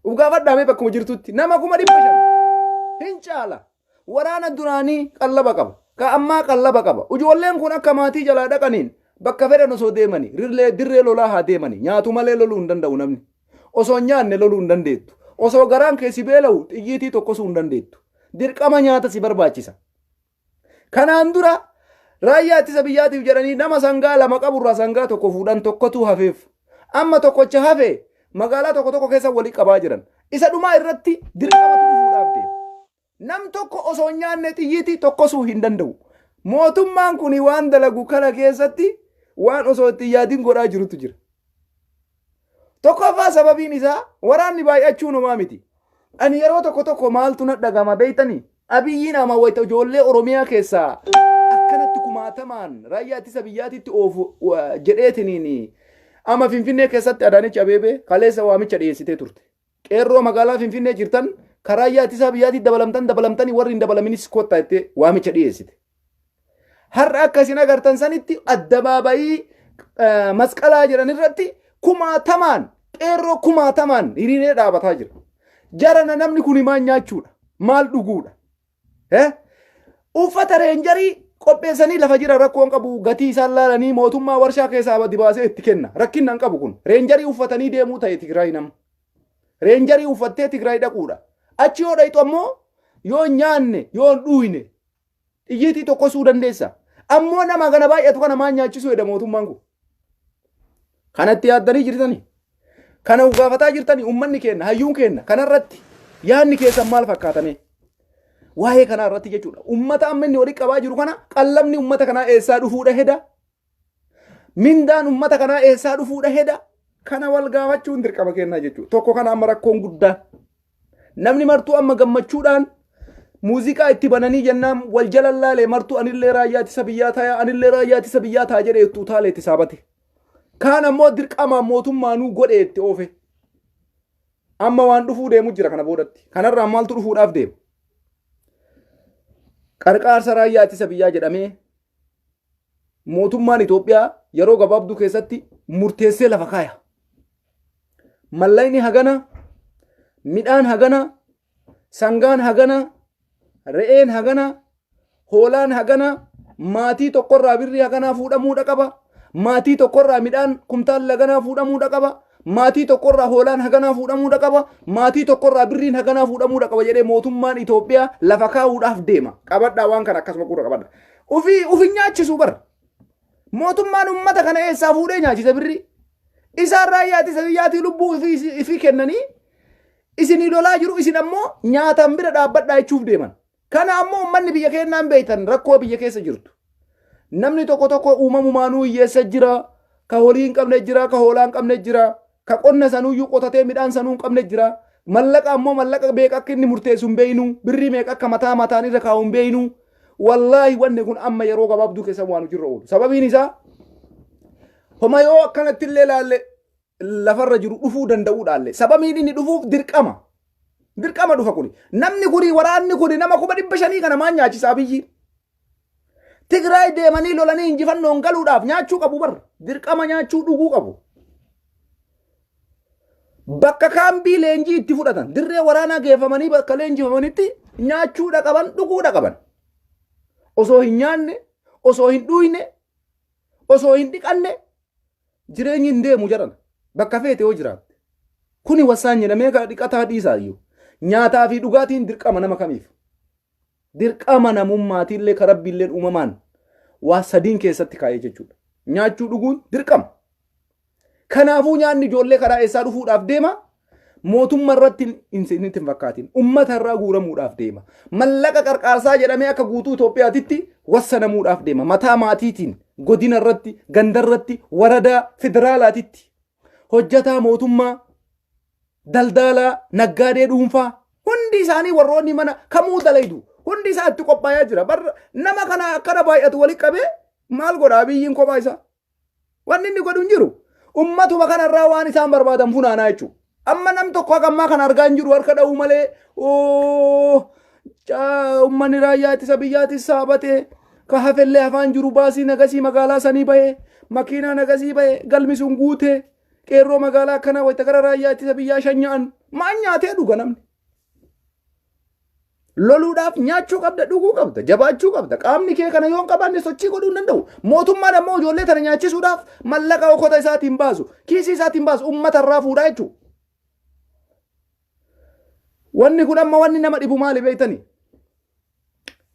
Uf gaafadhaa mee bakkuma jirtutti nama 500,000 hin caala. Waraana duraanii qallaba qaba. Ka ammaa qallaba qaba. Ijoolleen kun akka maatii jalaa dhaqaniin bakka fedhan osoo deemanii rirlee dirree lolaa haa deemanii nyaatu malee loluu hin danda'u namni. Osoo hin nyaanne loluu hin dandeettu. Osoo garaan kee si beela'u xiyyiitii tokkosuu hin dandeettu. Dirqama nyaata si barbaachisa. Kanaan dura raayyaa ittisa biyyaatiif jedhanii nama sangaa lama qaburraa sangaa tokko fuudhan tokkotu hafeef. Amma tokkocha hafe magaalaa tokko tokko keessa walii qabaa jiran. Isa dhumaa irratti dirqamatu dhufuudhaaf deema. Nam tokko osoo hin nyaanne xiyyiitii tokkosuu hin danda'u. Mootummaan kun waan dalagu kana keessatti waan osoo itti hin yaadin godhaa jirutu jira. Tokkoffaa sababiin isaa waraanni baay'achuun homaa miti. Ani yeroo tokko tokko maaltu na dhagama beektanii? Abiyyiin ama wayita ijoollee Oromiyaa keessaa akkanatti kumaatamaan raayyaa ittisa biyyaatitti oofu jedheetiniin ama Finfinnee keessatti Adaanech Abeebee kaleessa waamicha dhiyeessitee turte. Qeerroo magaalaa Finfinnee jirtan karaa raayyaa ittisaa biyyaatitti dabalamtan dabalamtanii warri hin dabalaminis kottaa jettee waamicha dhiyeessite. Har'a akka isin agartan sanitti addabaabayii masqalaa jedhan irratti kumaatamaan qeerroo kumaatamaan hiriiree dhaabataa jira. Jarana namni kun maal nyaachuudha? Maal dhuguudha? Uffata reenjarii qopheessanii lafa jira rakkoon qabu gatii isaan laalanii mootummaa warshaa keessaa badi baasee itti kenna. Rakkinna hin qabu kun. Reenjarii uffatanii deemuu ta'e Tigraay nama. Reenjarii uffattee Tigraay dhaquudha. Achi yoo dhayxu ammoo yoo hin nyaanne yoo hin dhuuyne xiyyiitii tokkosuu dandeessa. Ammoo nama kana baay'atu kana maal nyaachisuu jedha mootummaan kun. Kanatti yaaddanii jirtanii. Kana gaafataa jirtanii uummanni keenya hayyuun keenya kanarratti yaadni keessan maal fakkaatame? Waa'ee kanaa irratti jechuudha. Uummata amma inni walitti qabaa jiru kana qallabni uummata kanaa eessaa dhufuudha heda? Mindaan uummata kanaa eessaa dhufuudha heda? Kana wal gaafachuun dirqama kennaa jechuudha. Tokko kana amma rakkoon guddaan. Namni martuu amma gammachuudhaan muuziqaa itti bananii jennaan wal jala laalee martuu anillee raayyaa ittisa biyyaa ta'a anillee raayyaa ittisa biyyaa ta'a jedhee itti utaalee itti saabate. Kaan ammoo dirqamaan mootummaanuu godhee itti oofe. Amma waan dhufuu deemu jira kana boodatti. Kanarraa maaltu dhufuudhaaf deema? Qarqaarsa raayyaa ittisa biyyaa jedhamee mootummaan Itoophiyaa yeroo gabaabduu keessatti murteessee lafa kaaya. Mallayni hagana, midhaan hagana, sangaan hagana, re'een hagana, hoolaan hagana, maatii tokkorraa birrii haganaa fuudhamuudha qaba. Maatii tokkorraa midhaan kumtaalli haganaa fuudhamuudha qaba. Maatii tokkorraa hoolaan haganaa fuudhamuudha qaba. Maatii tokkorraa birriin haganaa fuudhamuudha qaba jedhee mootummaan Itoophiyaa lafa kaa'uudhaaf deema. Qabadhaa waan kana akkasuma gurra qabadha. Ufii ufi nyaachisuu bara. Mootummaan uummata kana eessaa fuudhee nyaachisa birrii? Isaan raayyaa ittisa biyyaatii lubbuu ifii kennanii isinii lolaa jiru isin ammoo nyaataan bira dhaabbadhaa jechuuf deeman. Kana ammoo uummanni biyya keenyaan beektan rakkoo biyya keessa jirtu. Namni tokko tokko uumamumaanuu hiyyeessa jira, ka horii hin qabne jira, ka hoolaa hin qabne jira, ka qonna sanuuyyuu qotatee midhaan sanuu hin qabne jira. Mallaqa ammoo mallaqa meeqa akka inni murteessu hin beeknu, birrii meeqa akka mataa mataan irra kaa'u hin beeknu. Wallaahi wanni kun amma yeroo gabaabduu keessa waan hojiirra oolu. Sababiin isaa Homa yoo akkanatti illee laalle lafarra jiru dhufuu danda'uudhaallee. Sababiin inni dhufuuf dirqama. Dirqama dhufa kuni. Namni kuni waraanni kuni nama 500,000 kana maal nyaachisa Abiyyi? Tigraay deemanii lolanii injifannoon galuudhaaf nyaachuu qabu bar. Dirqama nyaachuu dhuguu qabu. Bakka kaambii leenjii itti fudhatan dirree waraanaa geeffamanii bakka leenjifamanitti nyaachuudha qaban dhuguudha qaban. Osoo hin nyaanne, osoo hin dhuyne, osoo hin dhiqanne jireenyi hin deemu jedhan bakka feete yoo jiraatte. Kuni wassaan jedhamee ka dhiqataa dhiisaa iyyuu. Nyaataa fi dhugaatiin dirqama nama kamiif. Dirqama namummaatiillee ka rabbiilleen uumamaan waa sadiin keessatti kaa'ee jechuudha. Nyaachuu dhuguun dirqama. Kanaafuu nyaanni ijoollee karaa eessaa dhufuudhaaf deema? Mootummaa irratti hin hin fakkaatin. Ummata irraa guuramuudhaaf deema. Mallaqa qarqaarsaa jedhamee akka guutuu Itoophiyaatitti wassanamuudhaaf deema. Mataa maatiitiin, godina irratti, ganda irratti, waradaa federaalaatitti. Hojjataa mootummaa, daldaalaa, naggaadee dhuunfaa hundi isaanii warroonni mana kamuu dalaydu hundi isaa itti qophaayaa jira. Barra nama kana akkana baay'atu walitti qabee maal godha Abiyyiin kophaa isaa? Wanni inni godhu hin jiru. Ummatuma kanarraa waan isaan barbaadan funaanaa jechuudha. Amma nam tokko haga ammaa kana argaa hin jiru harka dha'uu malee ummanni raayyaa ittisa biyyaatis saabatee ka hafellee hafaan jiru baasii nagasii magaalaa sanii bahee makiinaa nagasii bahee galmi sun guutee qeerroo magaalaa akkanaa wayita gara raayyaa ittisa biyyaa shanya'an maal nyaatee dhuga namni. Loluudhaaf nyaachuu qabda, dhuguu qabda, jabaachuu qabda. Qaamni kee kana yoo hin qabaanne sochii godhuu hin danda'u. Mootummaan ammoo ijoollee tana nyaachisuudhaaf mallaqa okota isaatiin baasu, kiisii isaatiin baasu, uummata irraa fuudhaa jechuudha. Wanni kun amma wanni nama dhibu maali beektanii?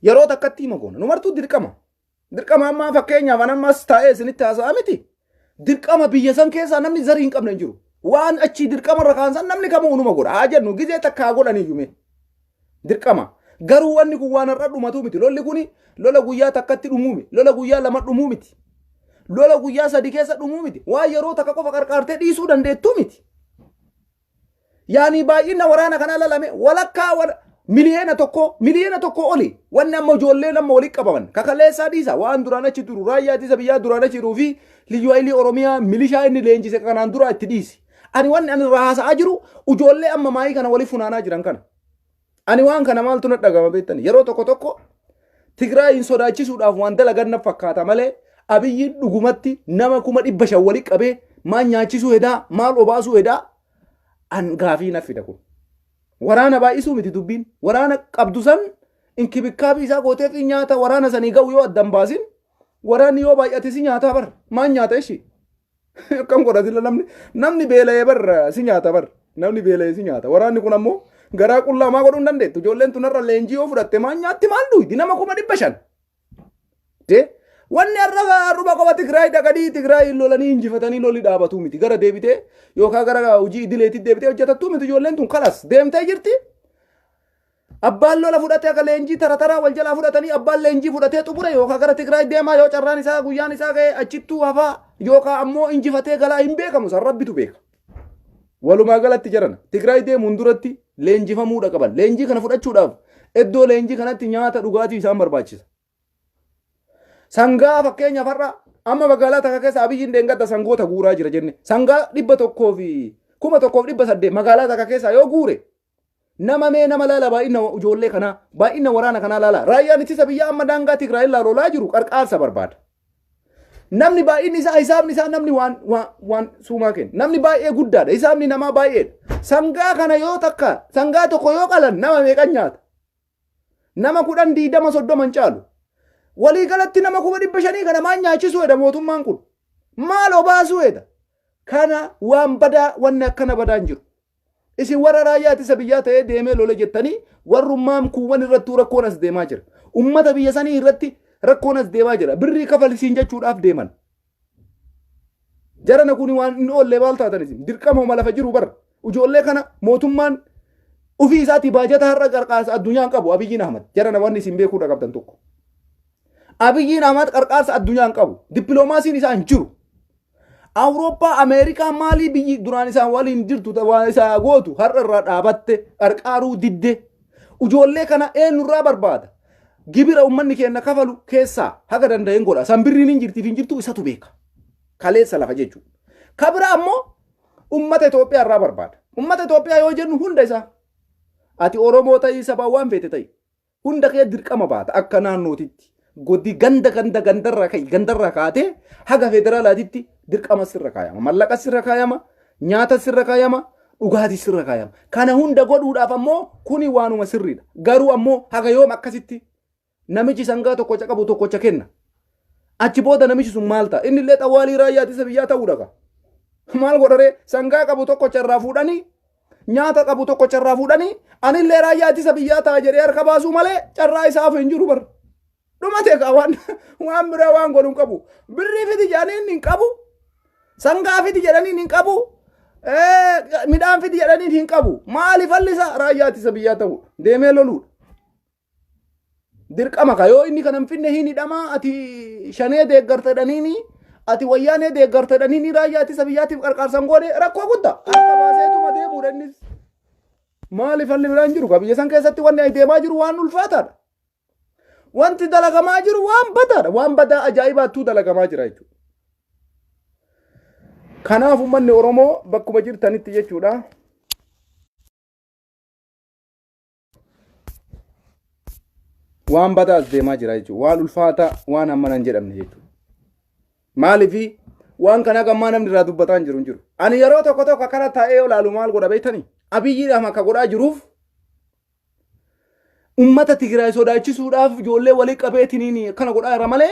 Yeroo takkatti hima goona. Nu martuu dirqama. Dirqama ammaa fakkeenyaaf an ammas taa'ee isinitti haasa'a miti. Dirqama biyya san keessaa namni zarii hin qabne hin jiru. Waan achii dirqama irra kaan san namni kamuu unuma godha. Haa jennu gizee takka haa godhaniyyuu mee. Dirqama. Garuu wanni kun waan har'a dhumatu miti. Lolli kuni lola guyyaa takkatti dhumuu miti. Lola guyyaa lama dhumuu miti. Lola guyyaa sadi keessa dhumuu miti. Waan yeroo takka qofa qarqaartee dhiisuu dandeettuu miti. Yaani baay'ina waraana kanaa lalame walakkaa 1 miliyoona oli wanni amma ijoolleen amma walitti qabaman kakaleessaa dhiisa waan duraan achi turu raayyaa ittisa biyyaa duraan achi jiruu fi liyyuu hayilii Oromiyaa milishaa inni leenjise kanaan dura itti dhiisi. Ani wanni ani irraa haasa'aa jiru ijoollee amma maayii kana walitti funaanaa jiran kana. Ani waan kana maaltu na dhagama beektan yeroo tokko tokko Tigraayin sodaachisuudhaaf waan dalagan na fakkaata malee Abiyyiin dhugumatti nama 500,000 walitti qabee maal nyaachisuu hedaa maal obaasuu hedaa an gaafii na fida kun. Waraana baay'isuu miti dubbiin. Waraana qabdu san inkibikkaabii isaa gootee fi nyaata waraana sanii ga'u yoo addan baasin waraanni yoo baay'ate si nyaataa bar maal nyaata ishii. Akkam godha sila namni namni beela'ee bar si nyaata bar namni beela'ee si nyaata waraanni kun ammoo garaa qullaa maa godhuu hin dandeettu ijoolleen tunarra leenjii yoo fudhatte maal nyaatti maal dhuydi nama 500,000. De wanni har'a har'uma qofa Tigraay dhaqanii Tigraay lolanii injifatanii lolli dhaabatuu miti gara deebitee yookaan gara hojii idileetti deebitee hojjetattuu miti ijoolleen tun kalas deemtee jirti. Abbaan lola fudhatee akka leenjii tara taraa wal jalaa fudhatanii abbaan leenjii fudhatee xumure yookaan gara Tigraay deemaa yoo carraan isaa guyyaan isaa ga'e achittuu hafaa yookaan ammoo injifatee galaa hin beekamu san rabbitu beeka. Walumaa galatti jarana Tigraay deemuun duratti leenjifamuudha qaban. Leenjii kana fudhachuudhaaf iddoo leenjii kanatti nyaata dhugaatii isaan barbaachisa. Sangaa fakkeenyaaf har'a amma magaalaa takka keessa Abiyyiin deengadda sangoota guuraa jira jenne. Sangaa 101,800 magaalaa takka keessaa yoo guure nama mee nama laala baay'ina ijoollee kanaa baay'ina waraana kanaa laala. Raayyaan ittisa biyyaa amma daangaa Tigraay irraa lolaa jiru qarqaarsa barbaada. Namni baay'inni isaa hisaabni isaa namni waan waan waan suumaa kenna. Namni baay'ee guddaadha. Hisaabni namaa baay'eedha. Sangaa kana yoo takka sangaa tokko yoo qalan nama meeqan nyaata? Nama 10 20 30 hin caalu. Walii galatti nama 500,000 kana maal nyaachisuu hedha mootummaan kun? Maal obaasuu hedha? Kana waan badaa wanni akkana badaa hin jiru. Isin warra raayyaa ittisa biyyaa ta'ee deemee lole jettanii warrummaan kuuwwan irrattuu rakkoon as deemaa jira. Ummata biyya sanii irratti rakkoon as deemaa jira. Birrii kafalisiin jechuudhaaf deeman. Jarana kuni waan hin oollee maal taatan isin dirqama homa lafa jiru bara. Ijoollee kana mootummaan ofii isaatii baajata har'a qarqaarsa addunyaan qabu Abiyyiin Ahmad. Jarana wanni isin beekuudha qabdan tokko. Abiyyiin Ahmad qarqaarsa addunyaan qabu. Dippiloomaasiin isaa hin jiru. Awurooppaa, Ameerikaa maalii biyyi duraan isaan waliin jirtu waan isaa gootu har'a irraa dhaabatte qarqaaruu didde. Ijoollee kana eenyurraa barbaada? Gibira uummanni keenya kafalu keessaa haga danda'een godha. San birriin hin jirtiif hin jirtu isatu beeka. Kaleessa lafa jechuudha. Ka bira ammoo ummata Itoophiyaa irraa barbaada. Ummata Itoophiyaa yoo jennu hunda isaa. Ati Oromoo ta'ii sabaa waan feete ta'i. Hunda kee dirqama baata akka naannootitti. Godi ganda ganda gandarraa ka'i gandarraa kaatee haga federaalaatitti dirqama sirra kaayama. Mallaqa sirra kaayama, nyaata sirra kaayama, dhugaatii sirra kaayama. Kana hunda godhuudhaaf ammoo kuni waanuma sirriidha. Garuu ammoo haga yoom akkasitti namichi sangaa tokkocha qabu tokkocha kenna. Achi booda namichi sun maal ta'a? Inni illee xawwaalii raayyaa ittisa biyyaa ta'uu dhaqa. Maal godharee sangaa qabu tokkocha irraa fuudhanii nyaata qabu tokkocha irraa fuudhanii anillee raayyaa ittisa biyyaa ta'a jedhee harka baasuu malee carraa isaaf hin jiru bar. Dhumate kaa waan waan biraa waan godhu hin qabu. Birrii fidi jedhanii hin qabu. Sangaa fidi jedhanii hin qabu. Midhaan fidi jedhanii hin qabu. Maali fallisa raayyaa ittisa biyyaa ta'uudha. Deemee loluudha. Dirqama ka yoo inni kana hin finne hin hidhamaa ati shanee deeggarta jedhaniini ati wayyaanee deeggarta jedhaniini raayyaa ittisa biyyaatiif qarqaarsan goone rakkoo guddaa harka baaseetuma deemuudha innis. Maali falli biraan jiru ka biyya san keessatti wanni ay deemaa jiru waan ulfaataadha. Wanti dalagamaa jiru waan badaadha. Waan badaa ajaa'ibaattuu dalagamaa jira jechuudha. Kanaaf uummanni Oromoo bakkuma jirtanitti jechuudha. Waan badaa as deemaa jira jechuudha. Waan ulfaataa waan hammana hin jedhamne jechuudha. Maaliif waan kana gammaa namni irraa dubbataa hin jiru hin jiru. Ani yeroo tokko tokko akkana taa'ee olaalu maal godha beektanii? Abiyyiidhaaf akka godhaa jiruuf ummata Tigraay sodaachisuudhaaf ijoollee walii qabeetiniin akkana godhaa irra malee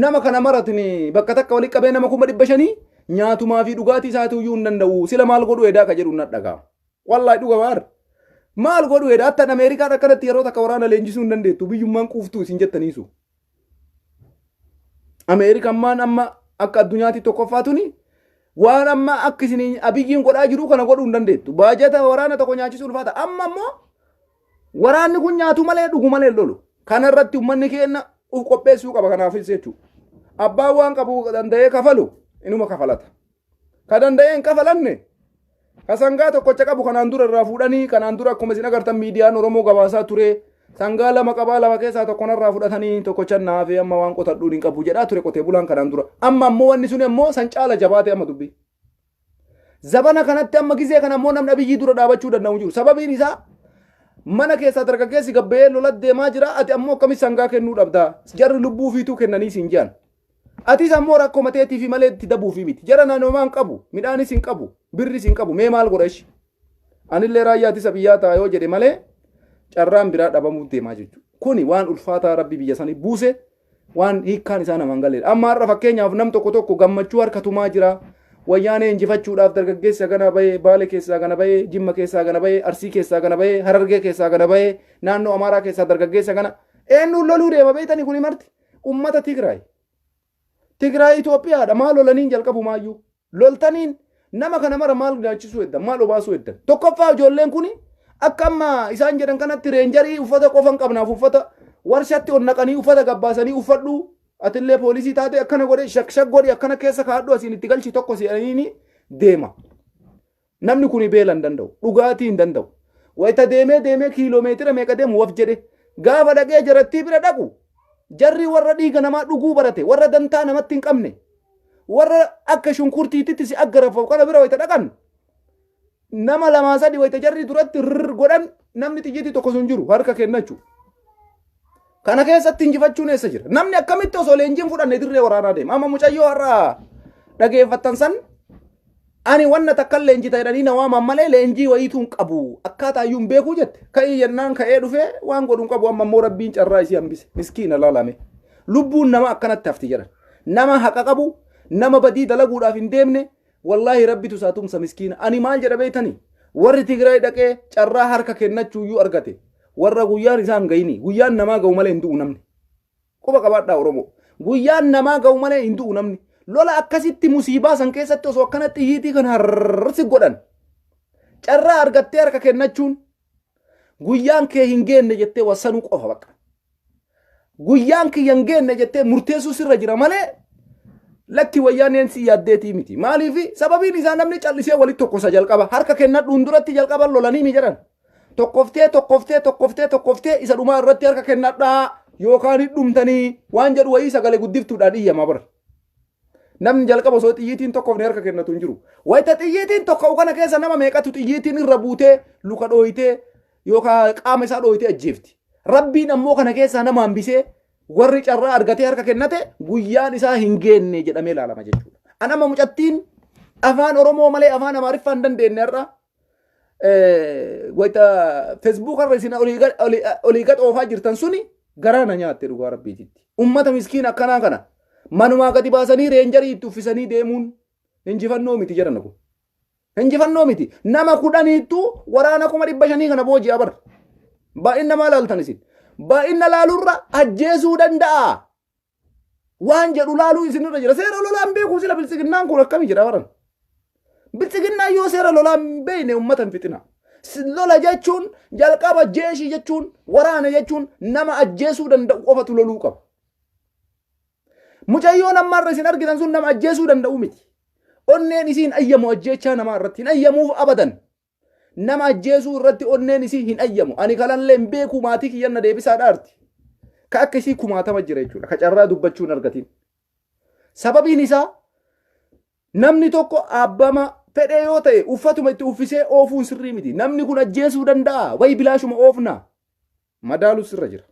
nama kana maratini bakka takka walii qabee nama 500,000 nyaatumaa fi dhugaatii isaatu iyyuu hin danda'u. Sila maal godhu edaa ka jedhu na dhaga'ama. Wallahi dhuga baar. Maal godhu edaa attan Ameerikaan akkanatti yeroo takka waraana leenjisuu hin dandeettu biyyummaan quuftuu isin jettaniisu. Ameerikaan maan amma akka addunyaatti tokkoffaa tuni waan amma akka isin abiyyiin godhaa jiru kana godhuu hin dandeettu. Baajata waraana tokko nyaachisuu ulfaata. Amma immoo waraanni kun nyaatu malee dhugu malee lolu. Kana irratti uummanni keenya uf qopheessuu qaba kanaafis jechuudha. Abbaan waan qabu danda'ee kafalu inuma kafalata. Ka danda'ee hin kafalanne ka sangaa tokkocha qabu kanaan dura irraa fuudhanii kanaan dura akkuma isin agartan miidiyaan Oromoo gabaasaa ture sangaa lama qabaa lama keessaa tokko narraa fudhatanii tokkocha naafee amma waan qotadhuun hin qabu jedhaa ture qotee bulaan kanaan dura. Amma ammoo wanni sun ammoo san caala jabaate amma dubbii. Zabana kanatti amma gizee kana ammoo namni abiyyii dura dhaabachuu danda'u jiru. Sababiin isaa mana keessaa dargaggeessi gabbayee lola deemaa jira ati ammoo akkamitti sangaa kennuu dhabda jarri lubbuu fiituu kennanii siin jedhan. Atis ammoo rakkoo mateetiifi malee itti dabuufi miti. Jara naannoomaa hin qabu, midhaanis hin qabu, birris hin qabu. Mee maal godha ishi? Anillee raayyaa ittisa biyyaa ta'a yoo jedhe malee carraan biraa dhabamuu deemaa jechuudha. Kuni waan ulfaataa rabbi biyya sanii buuse waan hiikkaan isaa namaan galeedha. Amma har'a fakkeenyaaf nam tokko tokko gammachuu harka tumaa jira. Wayyaanee injifachuudhaaf dargaggeessi hagana bahee, Baale keessaa gana bahee, Jimma keessaa gana bahee, Arsii keessaa gana bahee, Harargee keessaa gana bahee, naannoo Amaaraa keessaa dargaggeessa gana. Eenyuun loluu deema beektanii kuni marti? Ummata Tigraay. Tigraay Itoophiyaadha. Maal lolaniin jalqabumaayyuu. Loltaniin nama kana mara maal nyaachisuu heddan maal obaasuu heddan. Tokkoffaa ijoolleen kuni akka amma isaan jedhan kanatti reenjarii uffata qofa hin qabnaaf uffata warshatti ol naqanii uffata gabbaasanii uffadhu atillee poolisii taate akkana godhe shakshak godhi akkana keessa kaa'adhu asiin itti galchi tokko si'aniini deema. Namni kuni beela hin danda'u. Dhugaatii hin danda'u. Wayita deemee deemee kiiloomeetira meeqa deemu waf jedhe. Gaafa dhaqee jarattii bira dhaqu jarri warra dhiiga namaa dhuguu barate warra dantaa namatti hin qabne warra akka shunkurtiititti si aggarafamu kana bira wayita dhaqan nama lamaa sadi wayita jarri duratti rrr godhan namni xiyyiitii tokko sun jiru harka kennachu. Kana keessatti injifachuun eessa jira? Namni akkamitti osoo leenjiin fudhanne dirree waraanaa deema? Amma mucayyoo har'a dhageeffattan san ani wanna takkan leenjita jedhanii na waaman malee leenjii wayiituu hin qabu. Akkaataa iyyuu hin beekuu jette. Ka'ii jennaan ka'ee dhufee waan godhu hin qabu amma immoo rabbiin carraa isii hambise. Miskiina laalame. Lubbuun nama akkanatti hafti jedhan. Nama haqa qabu, nama badii dalaguudhaaf hin deemne, wallaahi rabbitu isaa tumsa miskiina. Ani maal jedha beektanii? Warri Tigraay dhaqee carraa harka kennachuuyyuu argate. Warra guyyaan isaa hin ga'ini. Guyyaan namaa ga'u malee hin du'u namni. Quba qabaadhaa Oromoo. Guyyaan namaa ga'u malee hin du'u namni. Lola akkasitti musiibaa san keessatti osoo akkana xiyyiitii kana harrsi godhan. Carraa argattee harka kennachuun guyyaan kee hin geenne jettee wassanuu qofa bakka. Guyyaan kiyya hin geenne jettee murteessuu sirra jira malee lakki wayyaaneen si yaaddeetii miti. Maaliif sababiin isaa namni callisee walitti tokkosa jalqaba harka kennadhuun duratti jalqaba lolanii mi jedhan. Tokkoftee tokkoftee tokkoftee tokkoftee isa dhumaa irratti harka kennadhaa yookaan hin dhumtanii waan jedhu wayii sagalee guddiftuudhaan iyyama bara. Namni jalqaba osoo xiyyiitiin tokkofne harka kennatu hin jiru. Wayita xiyyiitiin tokko kana keessa nama meeqatu xiyyiitiin irra buutee luka dhooyitee yookaan qaama isaa dhooyitee ajjeefti. Rabbiin ammoo kana keessaa nama hambisee warri carraa argatee harka kennate guyyaan isaa hin geenne jedhamee ilaalama jechuudha. An amma mucattiin afaan Oromoo malee afaan Amaariffaa hin dandeenye har'a wayita feesbuuka irra isin olii gad oofaa jirtan suni garaa na nyaatte dhugaa rabbiititti. Ummata miskiin akkanaa kana manumaa gadi baasanii reenjarii itti uffisanii deemuun injifannoo miti jedhan kun. Injifannoo miti. Nama kudhaniittuu waraana 500,000 kana booji'a bar. Baay'ina maal laaltan isin? Baay'ina laalurra ajjeesuu danda'a. Waan jedhu laaluu isinirra jira. Seera lolaan beekuu sila biltsiginnaan kun akkami jedha baran. Biltsiginnaan yoo seera lolaan hin beekne uummata hin fixina. Lola jechuun jalqaba jeeshii jechuun waraana jechuun nama ajjeesuu danda'u qofatu loluu qaba. Mucayyoon ammaarra isin argitan sun nama ajjeesuu danda'u miti. Onneen isii hin ayyamu ajjeechaa namaa irratti hin ayyamuuf abadan. Nama ajjeesuu irratti onneen isii hin ayyamu. Ani kanallee hin beeku maatii kiyyan na deebisaa dhaarti. Ka akka isii kumaatama jira jechuudha. Ka carraa dubbachuu hin argatin. Sababiin isaa namni tokko abbama fedhee yoo ta'e uffatuma itti uffisee oofuun sirrii miti. Namni kun ajjeesuu danda'a. Wayi bilaashuma oofna. Madaalu sirra jira.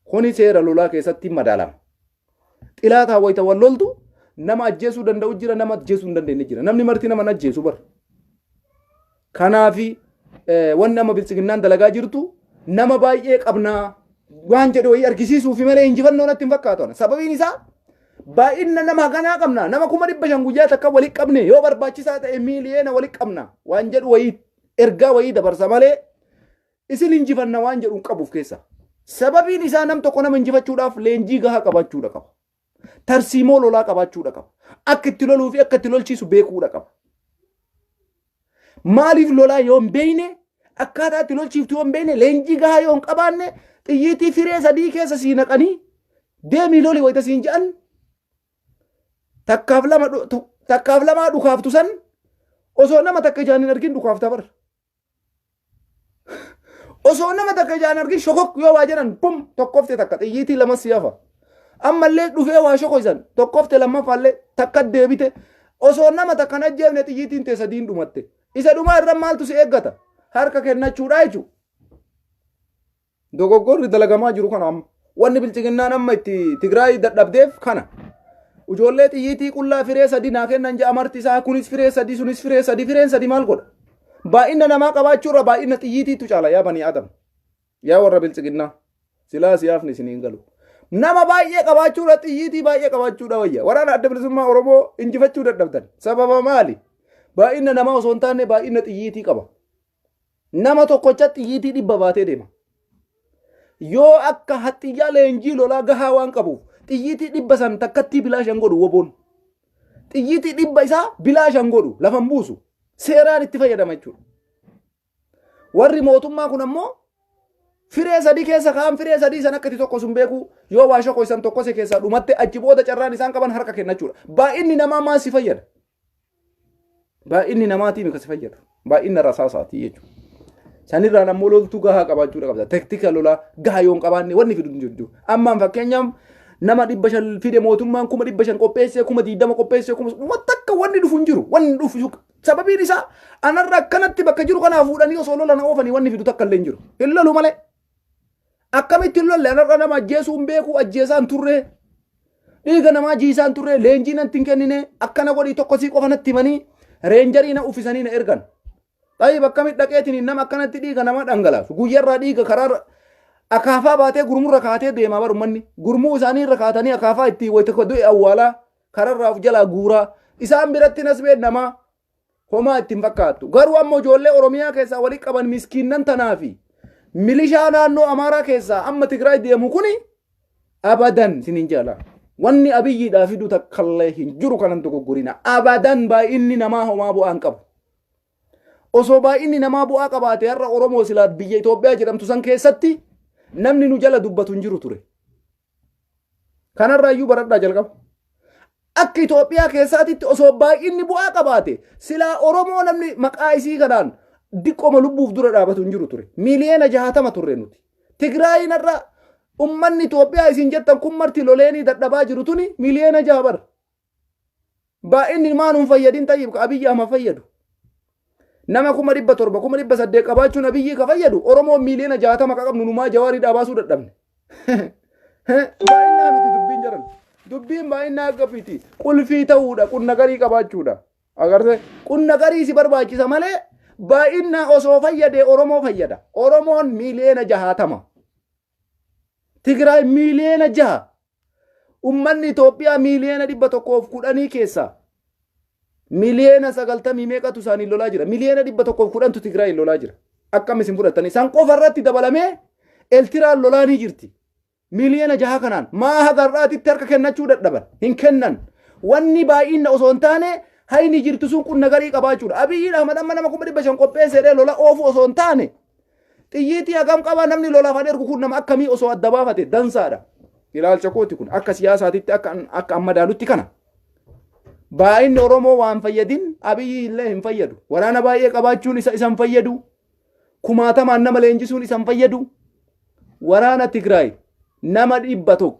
Kuni seera lolaa keessatti madaalama. Xilaataa wayita wal loltu nama ajjeesuu danda'u jira, nama ajjeesuu hin dandeenye jira. Namni marti nama hin ajjeesu bara. Kanaafi wanni amma biltsiginnaan dalagaa jirtu nama baay'ee qabnaa waan jedhu wayii argisiisuufi malee injifannoo natti hin fakkaatu. Sababiin isaa baay'ina nama haganaa qabna nama 500,000 guyyaa takka walitti qabne yoo barbaachisaa ta'e miiliyoona walitti qabna waan jedhu wayii ergaa wayii dabarsa malee isin injifanna waan jedhu hin qabu of keessaa. Sababiin isaa nam tokko nama injifachuudhaaf leenjii gahaa qabaachuudha qaba. Tarsiimoo lolaa qabaachuudha qaba. Akka itti loluu fi akka itti lolchiisu beekuudha qaba. Maaliif lolaa yoo hin beekne akkaataa itti lolchiiftu yoo hin beekne leenjii gahaa yoo hin qabaanne xiyyiitii firee sadii keessa sii naqanii deemii loli wayita siin jedhan takkaaf lama takkaaf lamaa dhukaaftu san osoo nama takka ijaan hin argin dhukaafta bara. Osoo nama takka ijaan argin shokok yoo waa jedhan bum tokkofte takka xiyyiitii lama si hafa. Ammallee dhufee waa shokoysan tokkofte lammaffaallee takka deebite osoo nama takka hin ajjeefne xiyyiitiin tee sadiin dhumatte. Isa dhumaa irra maaltu si eeggata? Harka kennachuudha jechuudha. Dogoggorri dalagamaa jiru kana amma. Wanni bilchiginnaan amma itti Tigraay dadhabdeef kana. Ijoollee xiyyiitii qullaa firee sadii naa kennan ja'a marti isaa kunis firee sadii sunis firee sadii fireen sadii maal godha? Baay'ina namaa qabaachuu irra baay'ina xiyyiitiitu caala yaa banii Adam. Yaa warra bilchiginnaa. Silaa siyaafni isin hin galu. Nama baay'ee qabaachuu irra xiyyiitii baay'ee qabaachuudha wayya. Waraana adda bilisummaa Oromoo injifachuu dadhabdan. Sababa maali? Baay'ina namaa osoo hin taane baay'ina xiyyiitii qaba. Nama tokkocha xiyyiitii 100 baatee deema. Yoo akka haxxiyyaa leenjii lolaa gahaa waan qabuuf xiyyiitii 100 san takkattii bilaashan godhu woboon. Xiyyiitii 100 isaa bilaashan godhu lafan buusu. Seeraan itti fayyadama jechuudha. Warri mootummaa kun ammoo firee sadii keessa kaan firee sadii san akka itti tokko sun beeku yoo waa shoko isan tokkose keessaa dhumatte achi booda carraan isaan qaban harka kennachuudha. Baay'inni namaa maal si fayyada? Baay'inni namaatii miti si fayyadu. Baay'inna rasaasaati jechuudha. Sanirraan ammoo loltuu gahaa qabaachuudha qabda. Tektika lolaa gahaa yoo hin qabaanne wanni fidu hin jiru. Ammaan fakkeenyaaf nama 500 fide mootummaan 500,000 qopheessee 20,000 qopheessee kuma wanta akka wanni dhufu hin jiru. Wanni dhufu sababiin isaa anarra akkanatti bakka jiru kanaa fuudhanii osoo lola na oofanii wanni fidu takka illee hin jiru. Hin lolu malee. Akkamitti hin lolle anarra nama ajjeesuu hin beeku ajjeesaan turree. Dhiiga namaa jiisaan turre leenjii natti hin kennine akkana godhii tokko sii qofa natti himanii reenjarii na uffisanii na ergan. Xayyib akkamitti dhaqeetiin nama akkanatti dhiiga namaa dhangalaasu guyyarraa dhiiga karaa akaafaa baatee gurmurra kaatee deemaa bar ummanni gurmuu isaanii irra kaatanii akaafaa itti wayita du'e awwaalaa kararraa of jalaa guuraa isaan biratti nasbeen namaa homaa itti hin fakkaattu. Garuu ammoo ijoollee Oromiyaa keessaa walitti qaban miskiinnan tanaa fi milishaa naannoo Amaaraa keessaa amma Tigraay deemu kuni abadan sinin jaala. Wanni Abiyyiidhaa fidu takkallee hin jiru kanan dogoggorina. Abadan baay'inni namaa homaa bu'aa hin qabu. Osoo baay'inni namaa bu'aa qabaate har'a Oromoo silaa biyya Itoophiyaa jedhamtu san keessatti namni nu jala dubbatu hin jiru ture. Kanarraa iyyuu baradhaa jalqaba. Akka Itoophiyaa keessaatitti osoo baay'inni bu'aa qabaate silaa Oromoo namni maqaa isii kanaan diqqoma lubbuuf dura dhaabatu hin jiru ture. Miiliyoona 60 turre nuti. Tigraayiin har'a ummanni Itoophiyaa isin jettan kun marti loleenii dadhabaa jiru tuni miiliyoona 6 bara. Baay'inni maa nuun fayyadin tayyib ka Abiyyi Ahmad fayyadu. Nama 700,000 800,000 qabaachuun Abiyyii ka fayyadu Oromoon miiliyoona 60 ka qabnu numaa Jawaarii dhaabaasuu dadhabne. Baay'inaa miti dubbiin jaran. Dubbiin baay'inaa akka miti. Qulfii ta'uudha qunna garii qabaachuudha. Agartee qunna garii si barbaachisa malee baay'inaa osoo fayyadee Oromoo fayyada. Oromoon miiliyoona 60. Tigraay miiliyoona 6. Ummanni Itoophiyaa miiliyoona 110 keessaa miiliyoona 90 meeqatu isaanii lolaa jira. Miiliyoona 110tu Tigraay lolaa jira. Akkam isin fudhattanii isaan qofa irratti dabalamee Eltiraan lolaa ni jirti. Miiliyoona 6 kanaan maa haga har'aatitti harka kennachuu dadhaban hin kennan. Wanni baay'inna osoo hin taane hayni jirtu sun qunna garii qabaachuudha. Abiyyiin Ahmad amma nama 500,000 qopheesseedhee lola oofu osoo hin taane xiyyiitii hagam qaba namni lolaaf an ergu kun nama akkamii osoo adda baafate dansaadha. Ilaalcha kooti kun akka siyaasaatitti akka amma daalutti kana. Baay'inni Oromoo waan fayyadin Abiyyi illee hin fayyadu. Waraana baay'ee qabaachuun isa hin fayyadu. Kumaatamaan nama leenjisuun isa hin fayyadu. Waraana Tigraay nama 100.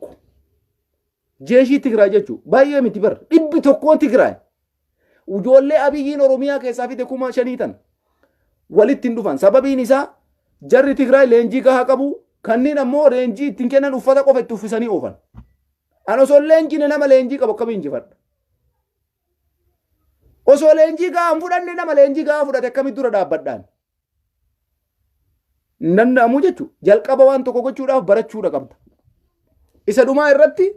Jeeshii Tigraay jechuun baay'ee miti bar 100n Tigraay. Ijoollee Abiyyiin Oromiyaa keessaa fide 5,000 tan walitti hin dhufan. Sababiin isaa jarri Tigraay leenjii gahaa qabu kanneen ammoo leenjii ittiin kennan uffata qofa itti uffisanii oofan. An osoo leenjine nama leenjii qabu akkamiin injifadha? Osoo leenjii gahaa hin fudhanne nama leenjii gahaa fudhate akkamitti dura dhaabbadhaan? Hin danda'amu jechuudha. Jalqaba waan tokko gochuudhaaf barachuudha qabda. Isa dhumaa irratti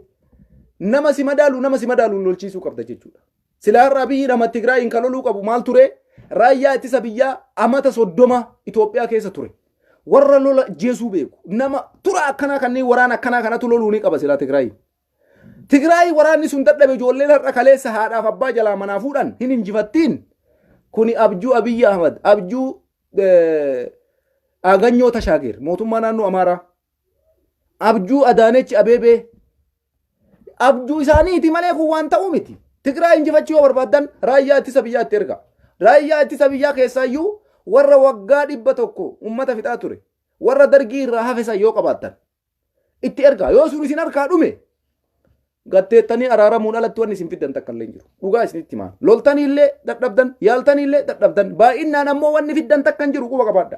nama si madaalu nama si madaalu lolchiisuu qabda jechuudha. Silaa har'a Abiyyi nama Tigraayiin kan loluu qabu maal ture? Raayyaa ittisa biyyaa amata 30 Itoophiyaa keessa ture. Warra lola jeesuu beeku. Nama tura akkanaa kanneen waraana akkanaa kanatu loluu ni qaba silaa Tigraayiin. Tigraay waraanni sun dadhabe ijoolleen har'a kaleessa haadhaaf abbaa jalaa manaa fuudhan hin injifattiin. Kuni abjuu Abiyyi Ahmad, abjuu Aganyoo Tashaageer, mootummaa naannoo Amaaraa, abjuu Adaanechi Abeebee, abjuu isaaniiti malee kun waan ta'uu miti. Tigraay injifachuu yoo barbaaddan raayyaa ittisa biyyaa itti erga. Raayyaa ittisa biyyaa keessaayyuu warra waggaa 100 uummata fixaa ture, warra dargii irraa hafe san yoo qabaattan itti ergaa. Yoo sun isin harkaa dhume gatteettanii araaramuun alatti wanni isin fiddan takka illee hin jiru. Dhugaa isinitti himaa. Loltanii illee dadhabdan, yaaltanii illee dadhabdan. Baay'inaan ammoo wanni fiddan takka hin jiru quba qabaadha.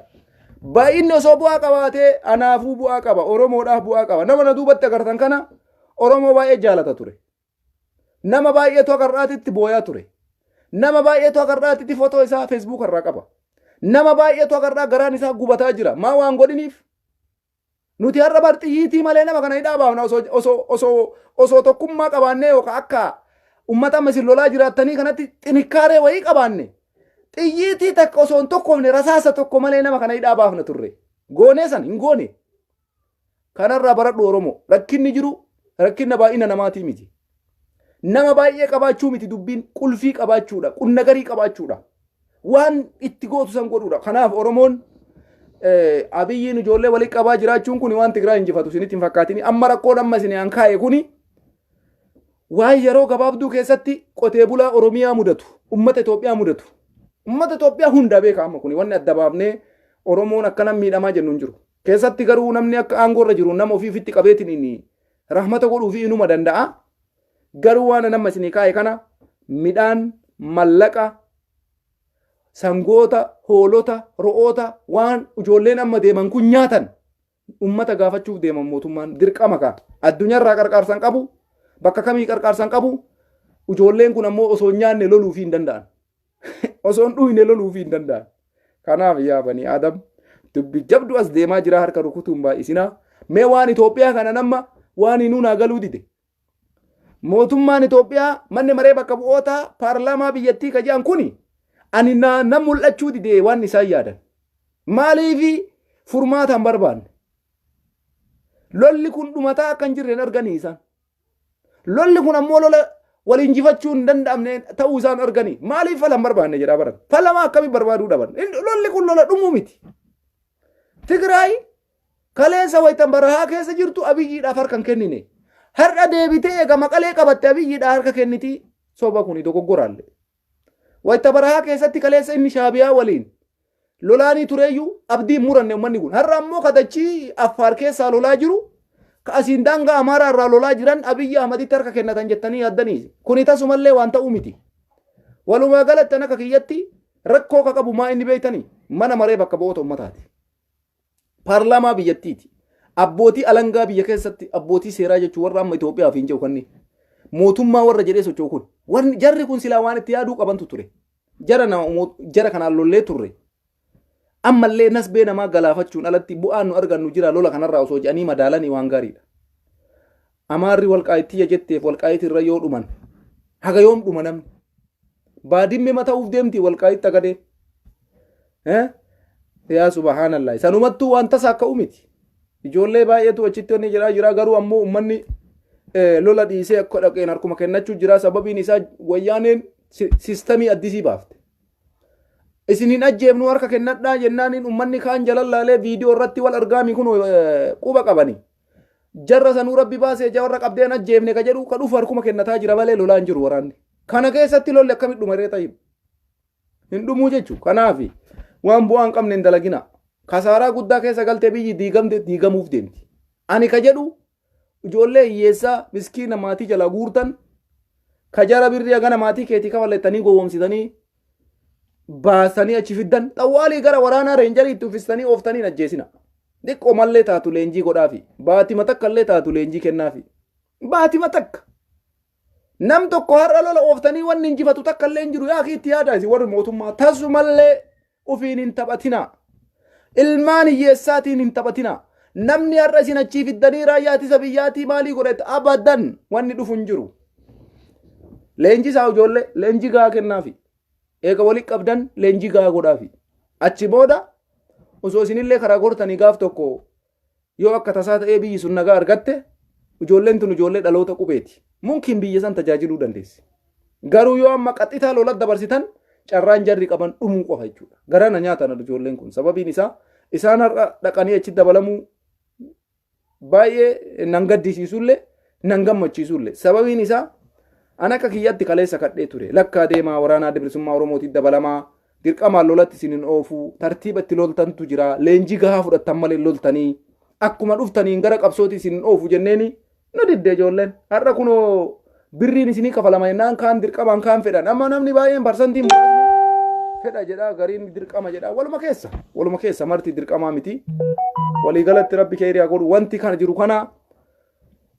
Baay'inni osoo bu'aa qabaatee anaafuu bu'aa qaba, Oromoodhaaf bu'aa qaba. Nama na duubatti agartan kana Oromoo baay'ee jaalata ture. Nama baay'eetu haga har'aatitti booyaa ture. Nama baay'eetu haga har'aatitti footoo isaa feesbuuk irraa qaba. Nama baay'eetu haga har'aa garaan isaa gubataa jira. Maa waan godhiniif? Nuti har'a bar xiyyiitii malee nama kana hidhaa baafna osoo tokkummaa qabaannee yookaan akka ummata amma isin lolaa jiraattanii kanatti xinikkaaree wayii qabaanne xiyyiitii takka osoo hin tokkoofne rasaasa tokko malee nama kana hidhaa baafna turre. Goonee san hin goone. Kanarraa baradhu Oromoo. Rakkinni jiru rakkinna baay'ina namaatii miti. Nama baay'ee qabaachuu miti dubbiin qulfii qabaachuudha. Qunna garii qabaachuudha. Waan itti gootu san godhuudha. Kanaaf Oromoon Abiyyiin ijoollee walitti qabaa jiraachuun kun waan Tigraay injifatu isinitti hin fakkaatini. Amma rakkoon amma isin an kaa'e kuni waan yeroo gabaabduu keessatti qotee bulaa Oromiyaa mudatu, ummata Itoophiyaa mudatu. Ummata Itoophiyaa hunda beeka amma kuni wanni adda baafnee Oromoon akkana miidhamaa jennu hin jiru. Keessatti garuu namni akka aangoo irra jiru nama ofii ofitti qabeetiin inni rahmata godhuufii inuma danda'a. Garuu waan nama isinii kaa'e kana midhaan, mallaqa, sangoota, hoolota, ro'oota waan ijoolleen amma deeman kun nyaatan ummata gaafachuuf deeman mootummaan dirqama kaa. Addunyaarraa qarqaarsan qabu, bakka kamii qarqaarsan qabu, ijoolleen kun ammoo osoo hin nyaanne loluufii hin danda'an. Osoo hin dhuyne loluufii hin danda'an. Kanaaf yaa banii Adam dubbi jabdu as deemaa jira harka rukutuun baay'isinaa. Mee waan Itoophiyaa kana nama waan hinuu naa galuu dide. Mootummaan Itoophiyaa manni maree bakka bu'oota paarlaamaa biyyattii ka jedhan kuni ani na mul'achuu dide waan isaan yaadan. Maaliifi furmaata hin barbaanne? Lolli kun dhumataa akka hin jirre hin arganii isaan. Lolli kun ammoo lola wal injifachuu hin danda'amne ta'uu isaan arganii maaliif fala hin barbaanne jedhaa baran. Falamaa akkamii barbaaduu dhaban? Lolli kun lola dhumuu miti. Tigraay kaleessa waytan barahaa keessa jirtu Abiyyiidhaaf harka hin kennine. Har'a deebitee eega Maqalee qabatte Abiyyiidhaa harka kenniti soba kuni dogoggoraalle. Wayta barahaa keessatti kaleessa inni Shaabiyaa waliin lolaanii tureeyyuu abdii hin muranne uummanni kun. Har'a ammoo kadachii Affaar keessaa lolaa jiru Ka asiin daangaa Amaaraa irraa lolaa jiran Abiyyi Ahmaditti harka kennatan jettanii yaaddanii. Kuni tasumallee waan ta'uu miti. Walumaa galatti akka kiyyatti rakkoo ka qabu maa inni beektanii mana maree bakka bu'oota ummataati. Paarlaamaa biyyattiiti. Abbootii alangaa biyya keessatti abbootii seeraa jechuun warra amma Itoophiyaaf hin jiru kanni mootummaa warra jedhee socho'u kun warri jarri kun silaa waan itti yaaduu qabantu ture. Jara nama jara kanaan lollee turre. Ammallee nasbee namaa galaafachuun alatti bu'aan nu argannu jira lola kanarraa osoo jedhanii madaalanii waan gaariidha. Amaarri walqaayitiyya jetteef walqaayitii irra yoo dhuman haga yoom dhuma namni? Baadimme mata'uuf deemti walqaayitti agadee. Yaa subhaanallah. Sanumattuu waan tasa akka miti. Ijoollee baay'eetu achitti wanni jiraa jira garuu ammoo uummanni lola dhiisee akka dhaqeen harkuma kennachuu jira sababiin isaa wayyaaneen sistamii addisii baafte. Isin hin ajjeefnu harka kennadhaa jennaaniin uummanni kaan jalallaalee viidiyoo irratti wal argaami kun quba qabani. Jarra sanuu rabbi baasee warra qabdeen ajjeefne ka jedhu ka dhufu harkuma kennataa jira malee lolaan jiru waraanni. Kana keessatti lolli akkamitti dhuma ree tayyib. Hin dhumuu jechuudha. Kanaaf waan bu'aa hin qabne hin dalagina. Kasaaraa guddaa keessa galtee biyyi diigamte diigamuuf deemti. Ani ka jedhu ijoollee hiyyeessaa miskiina maatii jalaa guurtan ka jara birrii hagana maatii keetii kafalettanii gowwoomsitanii baasanii achi fiddan xawwaalii gara waraanaa reenjarii itti uffistanii ooftanii hin ajjeesina. Xiqqoo mallee taatu leenjii godhaafi. Baatima takka illee taatu leenjii kennaafi. Baatima takka. Nam tokko har'a lola ooftanii wanni injifatu takka illee hin jiru. Yaa itti yaadaa isin warri mootummaa tasumallee ufiin hin taphatinaa. Ilmaan hiyyeessaatiin hin taphatinaa. Namni har'a isin achii fiddanii raayyaa ittisa biyyaatii maalii godhate abadan wanni dhufu hin jiru. Leenji isaa ijoollee leenjii gahaa kennaafi. Eega walitti qabdan leenjii gahaa godhaafi. Achi booda osoo isinillee karaa gortanii gaaf tokko yoo akka tasaa ta'ee biyyi sun nagaa argatte ijoolleen tun ijoollee dhaloota qubeeti. Mumkin biyya san tajaajiluu dandeessi. Garuu yoo amma qaxxitaa lola dabarsitan carraan jarri qaban dhumuu qofa jechuudha. Garana nyaatan ijoolleen kun sababiin isaa isaan har'a dhaqanii achi dabalamuu baay'ee nan gaddisiisullee nan gammachiisullee sababiin isaa an akka kiyyatti kaleessa kadhee ture lakkaa deemaa waraanaa adda bilisummaa Oromootiin dabalamaa dirqamaan lolatti isin hin oofuu tartiiba itti loltantu jira leenjii gahaa fudhattan malee loltanii akkuma dhuftaniin gara qabsooti isin hin oofu jenneeni nu didde ijoolleen har'a kunoo birriin isinii kafalama jennaan kaan dirqamaan kaan fedhan amma namni baay'een parsantiin muraasni fedha jedha gariin dirqama jedha waluma keessa marti dirqamaa miti waliigalatti rabbi keeriyaa godhu wanti kana jiru kana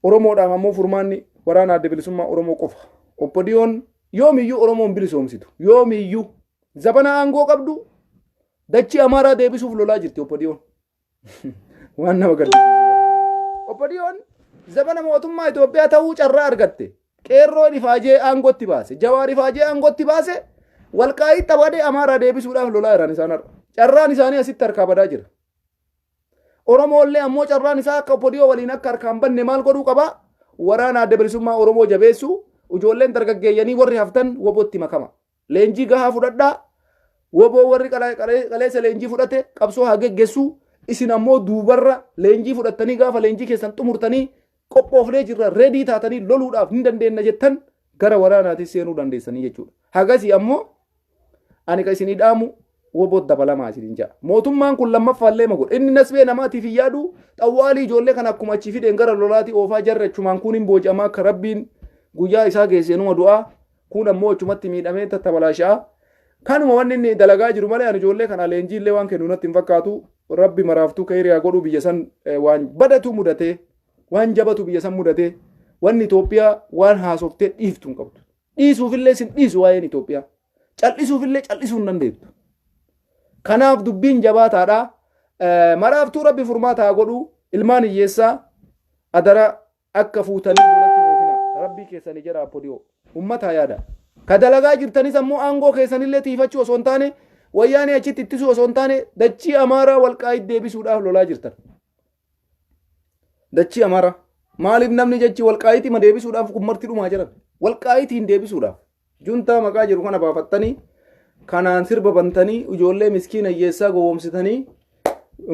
Oromoodhaaf ammoo furmaanni waraana adda bilisummaa Oromoo qofa. OPDOn yoomiyyuu Oromoon bilisoomsitu yoomiyyuu zabana aangoo qabdu dachii Amaaraa deebisuuf lolaa jirti OPDOn. Waan nama gaddisiisu. OPDOn zabana mootummaa Itoophiyaa ta'uu carraa argatte. Qeerroon ifaajee aangootti baase. Jawaar ifaajee aangootti baase. Walqaayii xabadee Amaaraa deebisuudhaaf lolaa jiran isaan har'a. Carraan isaanii asitti harkaa badaa jira. Oromoollee ammoo carraan isaa akka OPDO waliin akka harkaan banne maal godhuu qabaa? Waraana adda bilisummaa Oromoo jabeessuu ijoolleen dargaggeeyyanii warri haftan wobootti makama. Leenjii gahaa fudhadhaa. Woboo warri qaleessa leenjii fudhate qabsoo haa geggeessuu. Isin ammoo duubarra leenjii fudhattanii gaafa leenjii keessan xumurtanii qophoofnee jirra ready taatanii loluudhaaf hin dandeenna jettan gara waraanaatis seenuu dandeessanii jechuudha. Hagasii ammoo ani ka isinii dhaamu woboo dabalamaa isiniin jedha. Mootummaan kun lammaffaallee ma godha. Inni nasbee namaatiif hin yaadu xawwaalii ijoollee kana akkuma achii fideen gara lolaatii oofaa jarri achumaan kun hin booji'amaa akka rabbiin guyyaa isaa geessee numa du'aa kun ammoo achumatti miidhamee tattabalaasha'a. Kanuma wanni inni dalagaa jiru malee ani ijoollee kana leenjii illee waan kennu natti hin fakkaatu. Rabbi maraaftuu ka'ee godhuu biyya san waan badatu mudatee waan jabatu biyya san mudatee wanni Itoophiyaa waan haasoftee dhiiftu hin qabdu. Dhiisuufillee sin dhiisu waa'een Itoophiyaa. Cal'isuufillee cal'isuu hin dandeettu. Kanaaf dubbiin jabaataadha. Maraaftuu rabbi furmaata haa godhu ilmaan hiyyeessaa adara akka fuutanii lolatti oofina. Rabbii keessanii jedha OPDO. Ummata yaada. Ka dalagaa jirtanis ammoo aangoo keessanillee tiifachuu osoo hin taane wayyaanee achitti ittisuu osoo hin taane dachii Amaaraa walqaayit deebisuudhaaf lolaa jirtan. Dachii Amaaraa. Maaliif namni jechi walqaayitii ma deebisuudhaaf kun marti dhumaa jiran? Walqaayitiin deebisuudhaaf. Juntaa maqaa jiru kana baafattanii kanaan sirba bantanii ijoollee miskiina hiyyeessaa gowwoomsitanii